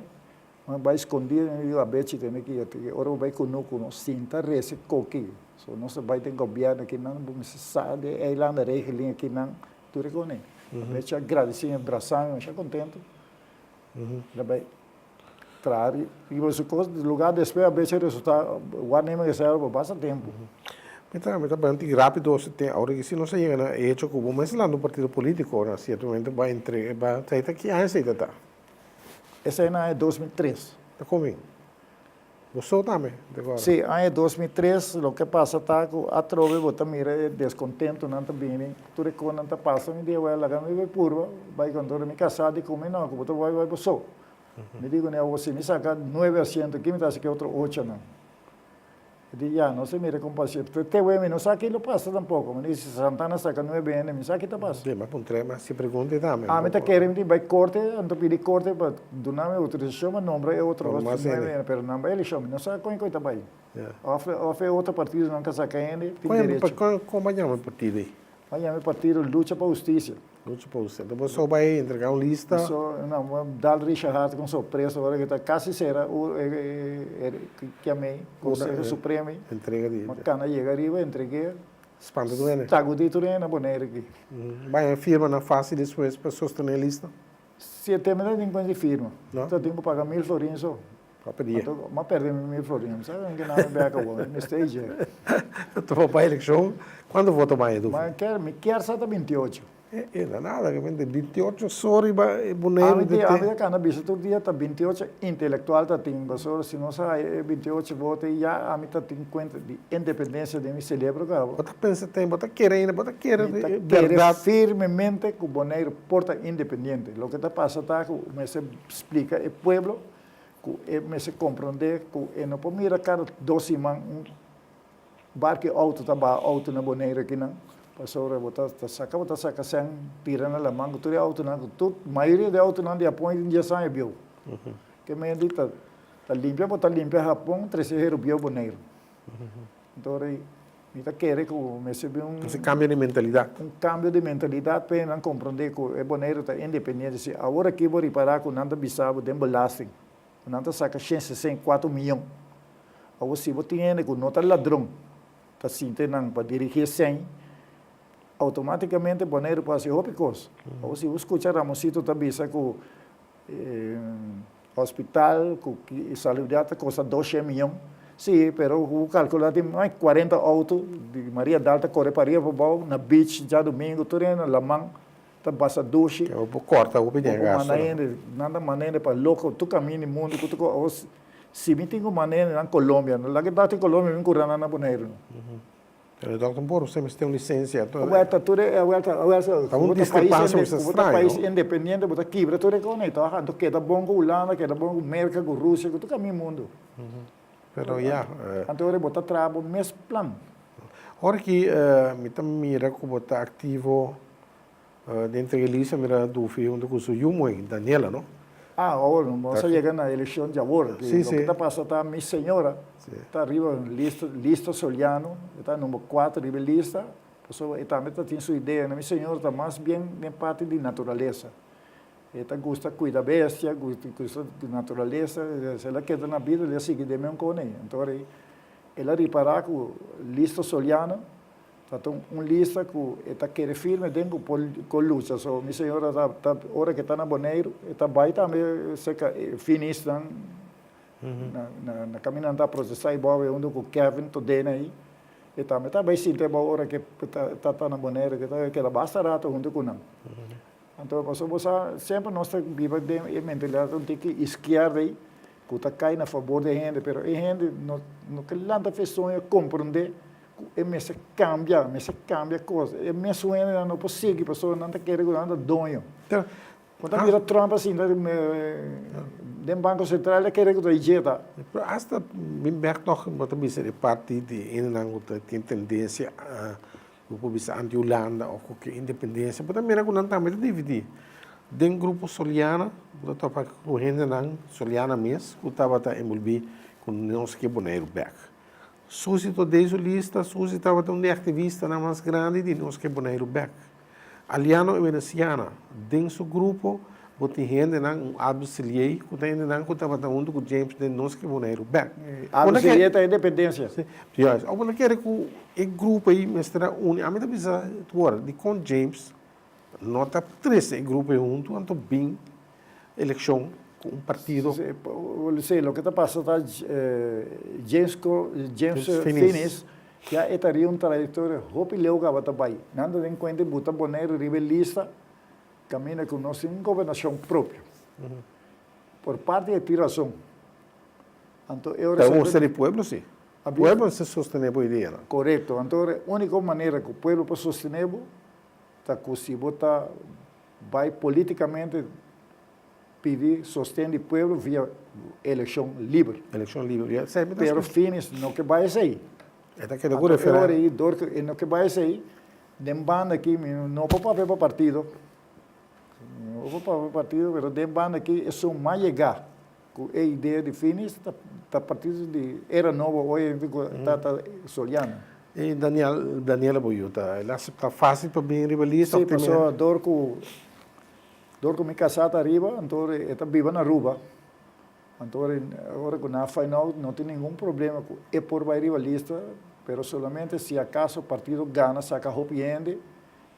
m'a bai skondí, mi di Abechi tene ki yoti, ora bo bai kunuku no sinta rese koki. So nos a bai den gobièrnu akinan, bo mester sa di e eilandenregeling akinan, tur e kos. Abechi a gradisí mi, a brasá mi, masha kontentu. El a bai traha riba su kos, lugar despues a bes a resulta waarnemer reserva pa basta tempu. Mi ta mi ta bai un tiki rapido si tin awor si nos a yega na e hecho ku bo mes lanta un partido politico na sierto momento bo a entre bo a ta ki aña esei ta ta? Esei na aña 2003. Ta komin? Bo so tambe te kòrda? Sí, aña 2003 loke pasa ta ku atrobe bo ta mira e deskontentonan ta bini, tur e kosnan ta pasa, mi di awel laga mi bai purba, bai kontra mi kasá di ku mi no, ku bo ta bai bai bo so. Mi di kuné awor si mi saka nuebe asiento aki mi ta hasi ki otro ochonan. E di ya, nos a mira kon pasa. Te awe mi no sa ki lo pasa tampoko. Mi di si Santana saka nuebe hende mi sa ki ta pasa. Di, mi a puntra mi a hasi pregunta ei tambe. Ami ta kere mi di bai korte, anto pidi korte pa duna mi outorisashon pa nombra e otro nuebe hende, pero nan bai elekshon. Mi no sa kon e koi ta bai. Òf òf e otro partidonan ka saka hende tin derecho. Kon bo a yama e partido ei? A yama e partido Lucha pa Hustisia. Lucha pa Hustisia. Enton bo so bai entrega un lista? Mi so, no, bo dal Richard Hart con sorpresa ora cu ta casi cera e kiamey, Conseho Supremo. Entrega di. Ma cana yega ariba, entregu'e. Spanta tur hende. Sagudi tur hende na Bonaire aki. Bai a firma nan facil despues pa sostene e lista? Si e tema ta tin cu hende firma. No? Ta tin cu paga mil florin so. Pa pedia. Anto, m'a perde mi mil florin. Mi sabe ke nan mi bek awor. Mi mester dje. Ta pa bai elekshon. Kuantu voto bai Edufo? Ma kier, mi kier sa ta 28. E, e na nada, ke mente 28 so riba e Boneiru Ami di te, ami te. ta kanda bisa tur dia ta 28 intelektual ta tin. Pasobra si nos haya e 28 voto ei ya ami ta tin kuenta di independensia den mi selebro kaba. Bo ta pensa ten, bo ta kere ainda, bo ta kere Mi ta e kere bèrdat. firmemente ku Boneiru por ta independiente. Loke ta pasa ta ku mester splika e pueblo ku e mester komprondé ku e no por mira kada dos siman un barku i outo ta baha outo na Boneiru akinan, pasobra bo ta saka bo ta saka sèn tira na laman ku tur e outonan ku tur mayoria di e outonan di Hapon i dies aña bieu. Ke mende ta ta limpia bo ta limpia Hapon trese heru bieu Boneiru. Anto ora mi ta kere ku mester bin un. Mester kambio di mentalidat. Un kambio di mentalidat pa nan komprondé ku e Boneiru ta independiente. Si awor aki bo ripará ku nan ta bisa bo den belasting ku nan ta saka shen 64 miyon. Awor si bo tin hende ku no ta ladron ta sinti nan pa dirigí e sèn, outomátikamente Boneiru por hasi hopi kos. Awor si bo skucha Ramonsito ta bisa ku Hospital cu salubridad ta costa 200 miyon. Si, pero cu calcula tin mas 40 auto di Maria Dal ta core pa ariba pa abao na beach djadomingo tur hende na laman ta basa dushi. Bo por corta hopi den gasto. Bo por manda hende, nan ta manda hende pa loco tur caminda di mundo cu tur cos. Si mi tin ku manera nan Colombia, no laga e dòkter Colombia bin kura nan na Boneiru no. Pero e dòkter no por, usted mester un lisensia. Awel ta tur e, awel ta, awel ta, Ta un diskrepansia ku ta ku bo ta straño. pais independiente, bo ta kibra tur e kos ei tòg, anto keda bon ku Hulanda, keda bon ku Merka, ku Rusia, ku tur kaminda mundu. Pero ya. Anto ora bo ta traha bo mes plan. Ora ki mi ta mira ku bo ta aktivo Den entrevista mira Dufi hunto cu su yu muhe, Daniela, no? Ah, awor no, nos a yega na eleccion di awor. Sí, sí. Loke ta pasa ta mi señora ta riba lista, lista Soliano, e ta number cuatro riba e lista, pasobra e tambe ta tin su ideanan. Mi señora ta mas bien den parti di naturalesa. E ta gusta cuida bestia, gusta naturalesa, si el a keda na bida el a sigui den meun con ei. Anto el a ripara cu lista Soliano Ta ta un lista ku e ta kere firme den ku por ku lucha. So mi señora ta ta ora ke ta na Boneiru e ta bai tambe serka e finisnan na na na kaminda nan ta protestá i bou huntu ku Kevin Todena ei. E tambe ta bai sinta bou ora ke ta ta ta na Boneiru ke ta keda basta rato huntu ku nan. Anto pasobra bo sa semper nos ta biba den e mentalidat un tiki iskierda ei ku ta kai na fabor di e hende pero e hende no no ke lanta fe soño komprondé Ku e mester kambia, mester kambia kos. E mesun hendenan no por sigui pasobra nan ta kere ku nan ta doño. Bo ta mira Trump a sinta den Banko Sentral e kere ku ta ijeta. Pero asta mi bek tòg bo ta bisa e parti di hendenan ku ta tin tendensia bo por bisa anti Hulanda òf ku ke independensia bo ta mira ku nan tambe ta dividí. Den grupo Soliana bo ta topa ku hendenan Soliana mes ku tabata enbolbí ku nos ke Boneiru bek. Susi ta den su lista, Susi tabata un di e aktivistanan mas grandi di Nos Ke Boneiru Bèk. Aliano Emerenciana, den su grupo bo tin hendenan, un Albert Siliey, ku ta hendenan ku tabata huntu ku James den Nos Ke Boneiru Bèk. Albert Siliey ta independensia. Si, juist. Bo ta kere ku e grupo ei mester a uni. Ami ta bisa tur, dikon James No ta trece e grupo ei hunto anto bin eleccion cu un partido. Si, loke ta pasa ta James James Finies ya e ta riba un trayectoria hopi leu caba ta bay. Nan ta den cuenta buta Boneiru riba e lista caminda cu nos tin un gobernacion propio. Por parti e tin razon. Anto e ora Ta gusta di pueblo si. Pueblo mester sostene bo ideanan. Corecto. Anto e unico manera cu pueblo por sostene bo ta ku si bo ta bai politikamente pidi sosten di pueblo via elekshon liber. Elekshon liber, ya. Esei mi ta Pero Finis no ke bai esei. E ta keda ku referendum. Anto e ora ei dor ku e no ke bai esei, den banda aki mi no por papia pa partido, mi no por papia pa partido, pero den banda aki esun mas yega ku e idea di Finis ta ta partido di era nobo oye ta ta Soliano. E Daniel, Daniela bo yu ta, el a aseptá fásil pa bin riba lista Sí, pasobra dor ku, dor ku mi kasá ta ariba, anto e ta biba na Aruba. Anto ora ku nan a find out no tin ningun problema ku e por bai riba lista, pero solamente si akaso partido gana saka hopi hende,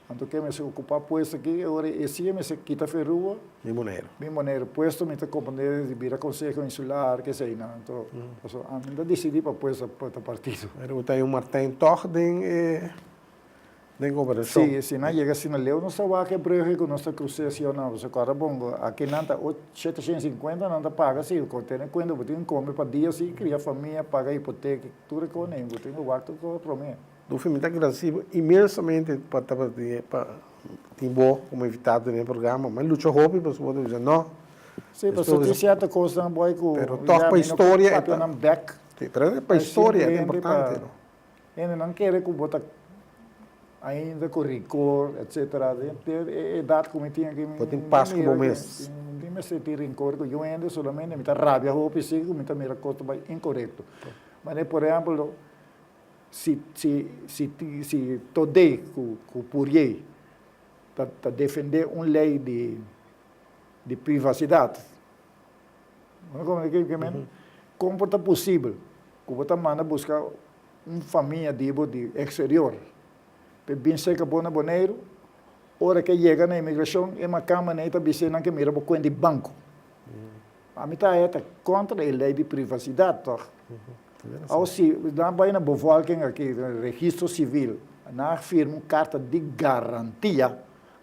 Anto ke mester okupá puesto aki? E ora e siña mester kita Ferrua. Mi Boneiru. Mi Boneiru. Puesto mi ta komprendé di bira konseho insular, keseinan. Anto, pasobra ami ta disidí pa puesto pa ta partido. Pero bo ta hay un Martijn tòg den e den gobernashon. Sí, si nan yega asina leu nos ta wak e brùg ku nos ta krus'é si o no. Pasobra kòrda bon ku aki nan ta 750 nan ta paga si. Ku tene kuenta bo tin kome pa dia si, kria famia, paga hipoteka, tur e kos nei. Bo tin ku wak tur kos promé. Dufi, mi ta agradeci bo inmensamente pa tabata pa tin bo como invitado den e programa. Mi a lucha hopi pasobra bo ta bisa no. Sí, pasobra tin cierto cosnan boy cu Pero toch pa historia e ta. Papia nan bek. Sí, pero pa historia e ta importante, no? Hendenan kere cu bo ta ainda cu rincor, etcetera. E edad cu mi tin aki. Bo tin pas cu bo mes. Mi mester tin rincor cu yu hende, solamente mi ta rabia hopi si cu mi ta mira cos ta bay incorecto. Manera por ehempel. Si si si si Todé ku ku Pourier ta ta defendé un lei di di privasidat, bo ta komprendé ke ke men? Kon por ta posibel ku bo ta manda buska un famia di bo di eksterior pa e bin serka bo na Boneiru, ora ke yega na imigrashon e makamba nei ta bis'é nan ke mira bo kuenta di banko. Ami ta haya ta kontra e lei di privasidat tòg. Awo si nan bai na bevolking aki, registro civil, nan a firma un karta di garantia,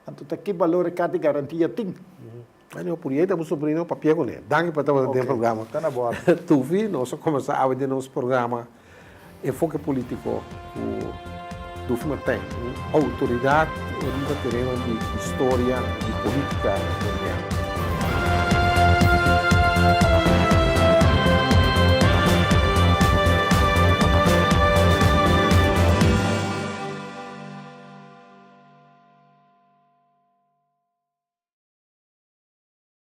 anto ta ki balor e karta di garantia tin? Anyway, por yei ta bo sobrino, papia kuné. Danki pa tabata den programa. Ta na bòrda. Tufi, nos a komensá awe den nos programa Enfoke Polítiko ku Dufi Martijn, un outoridat riba tereno di historia di polítika boneriano.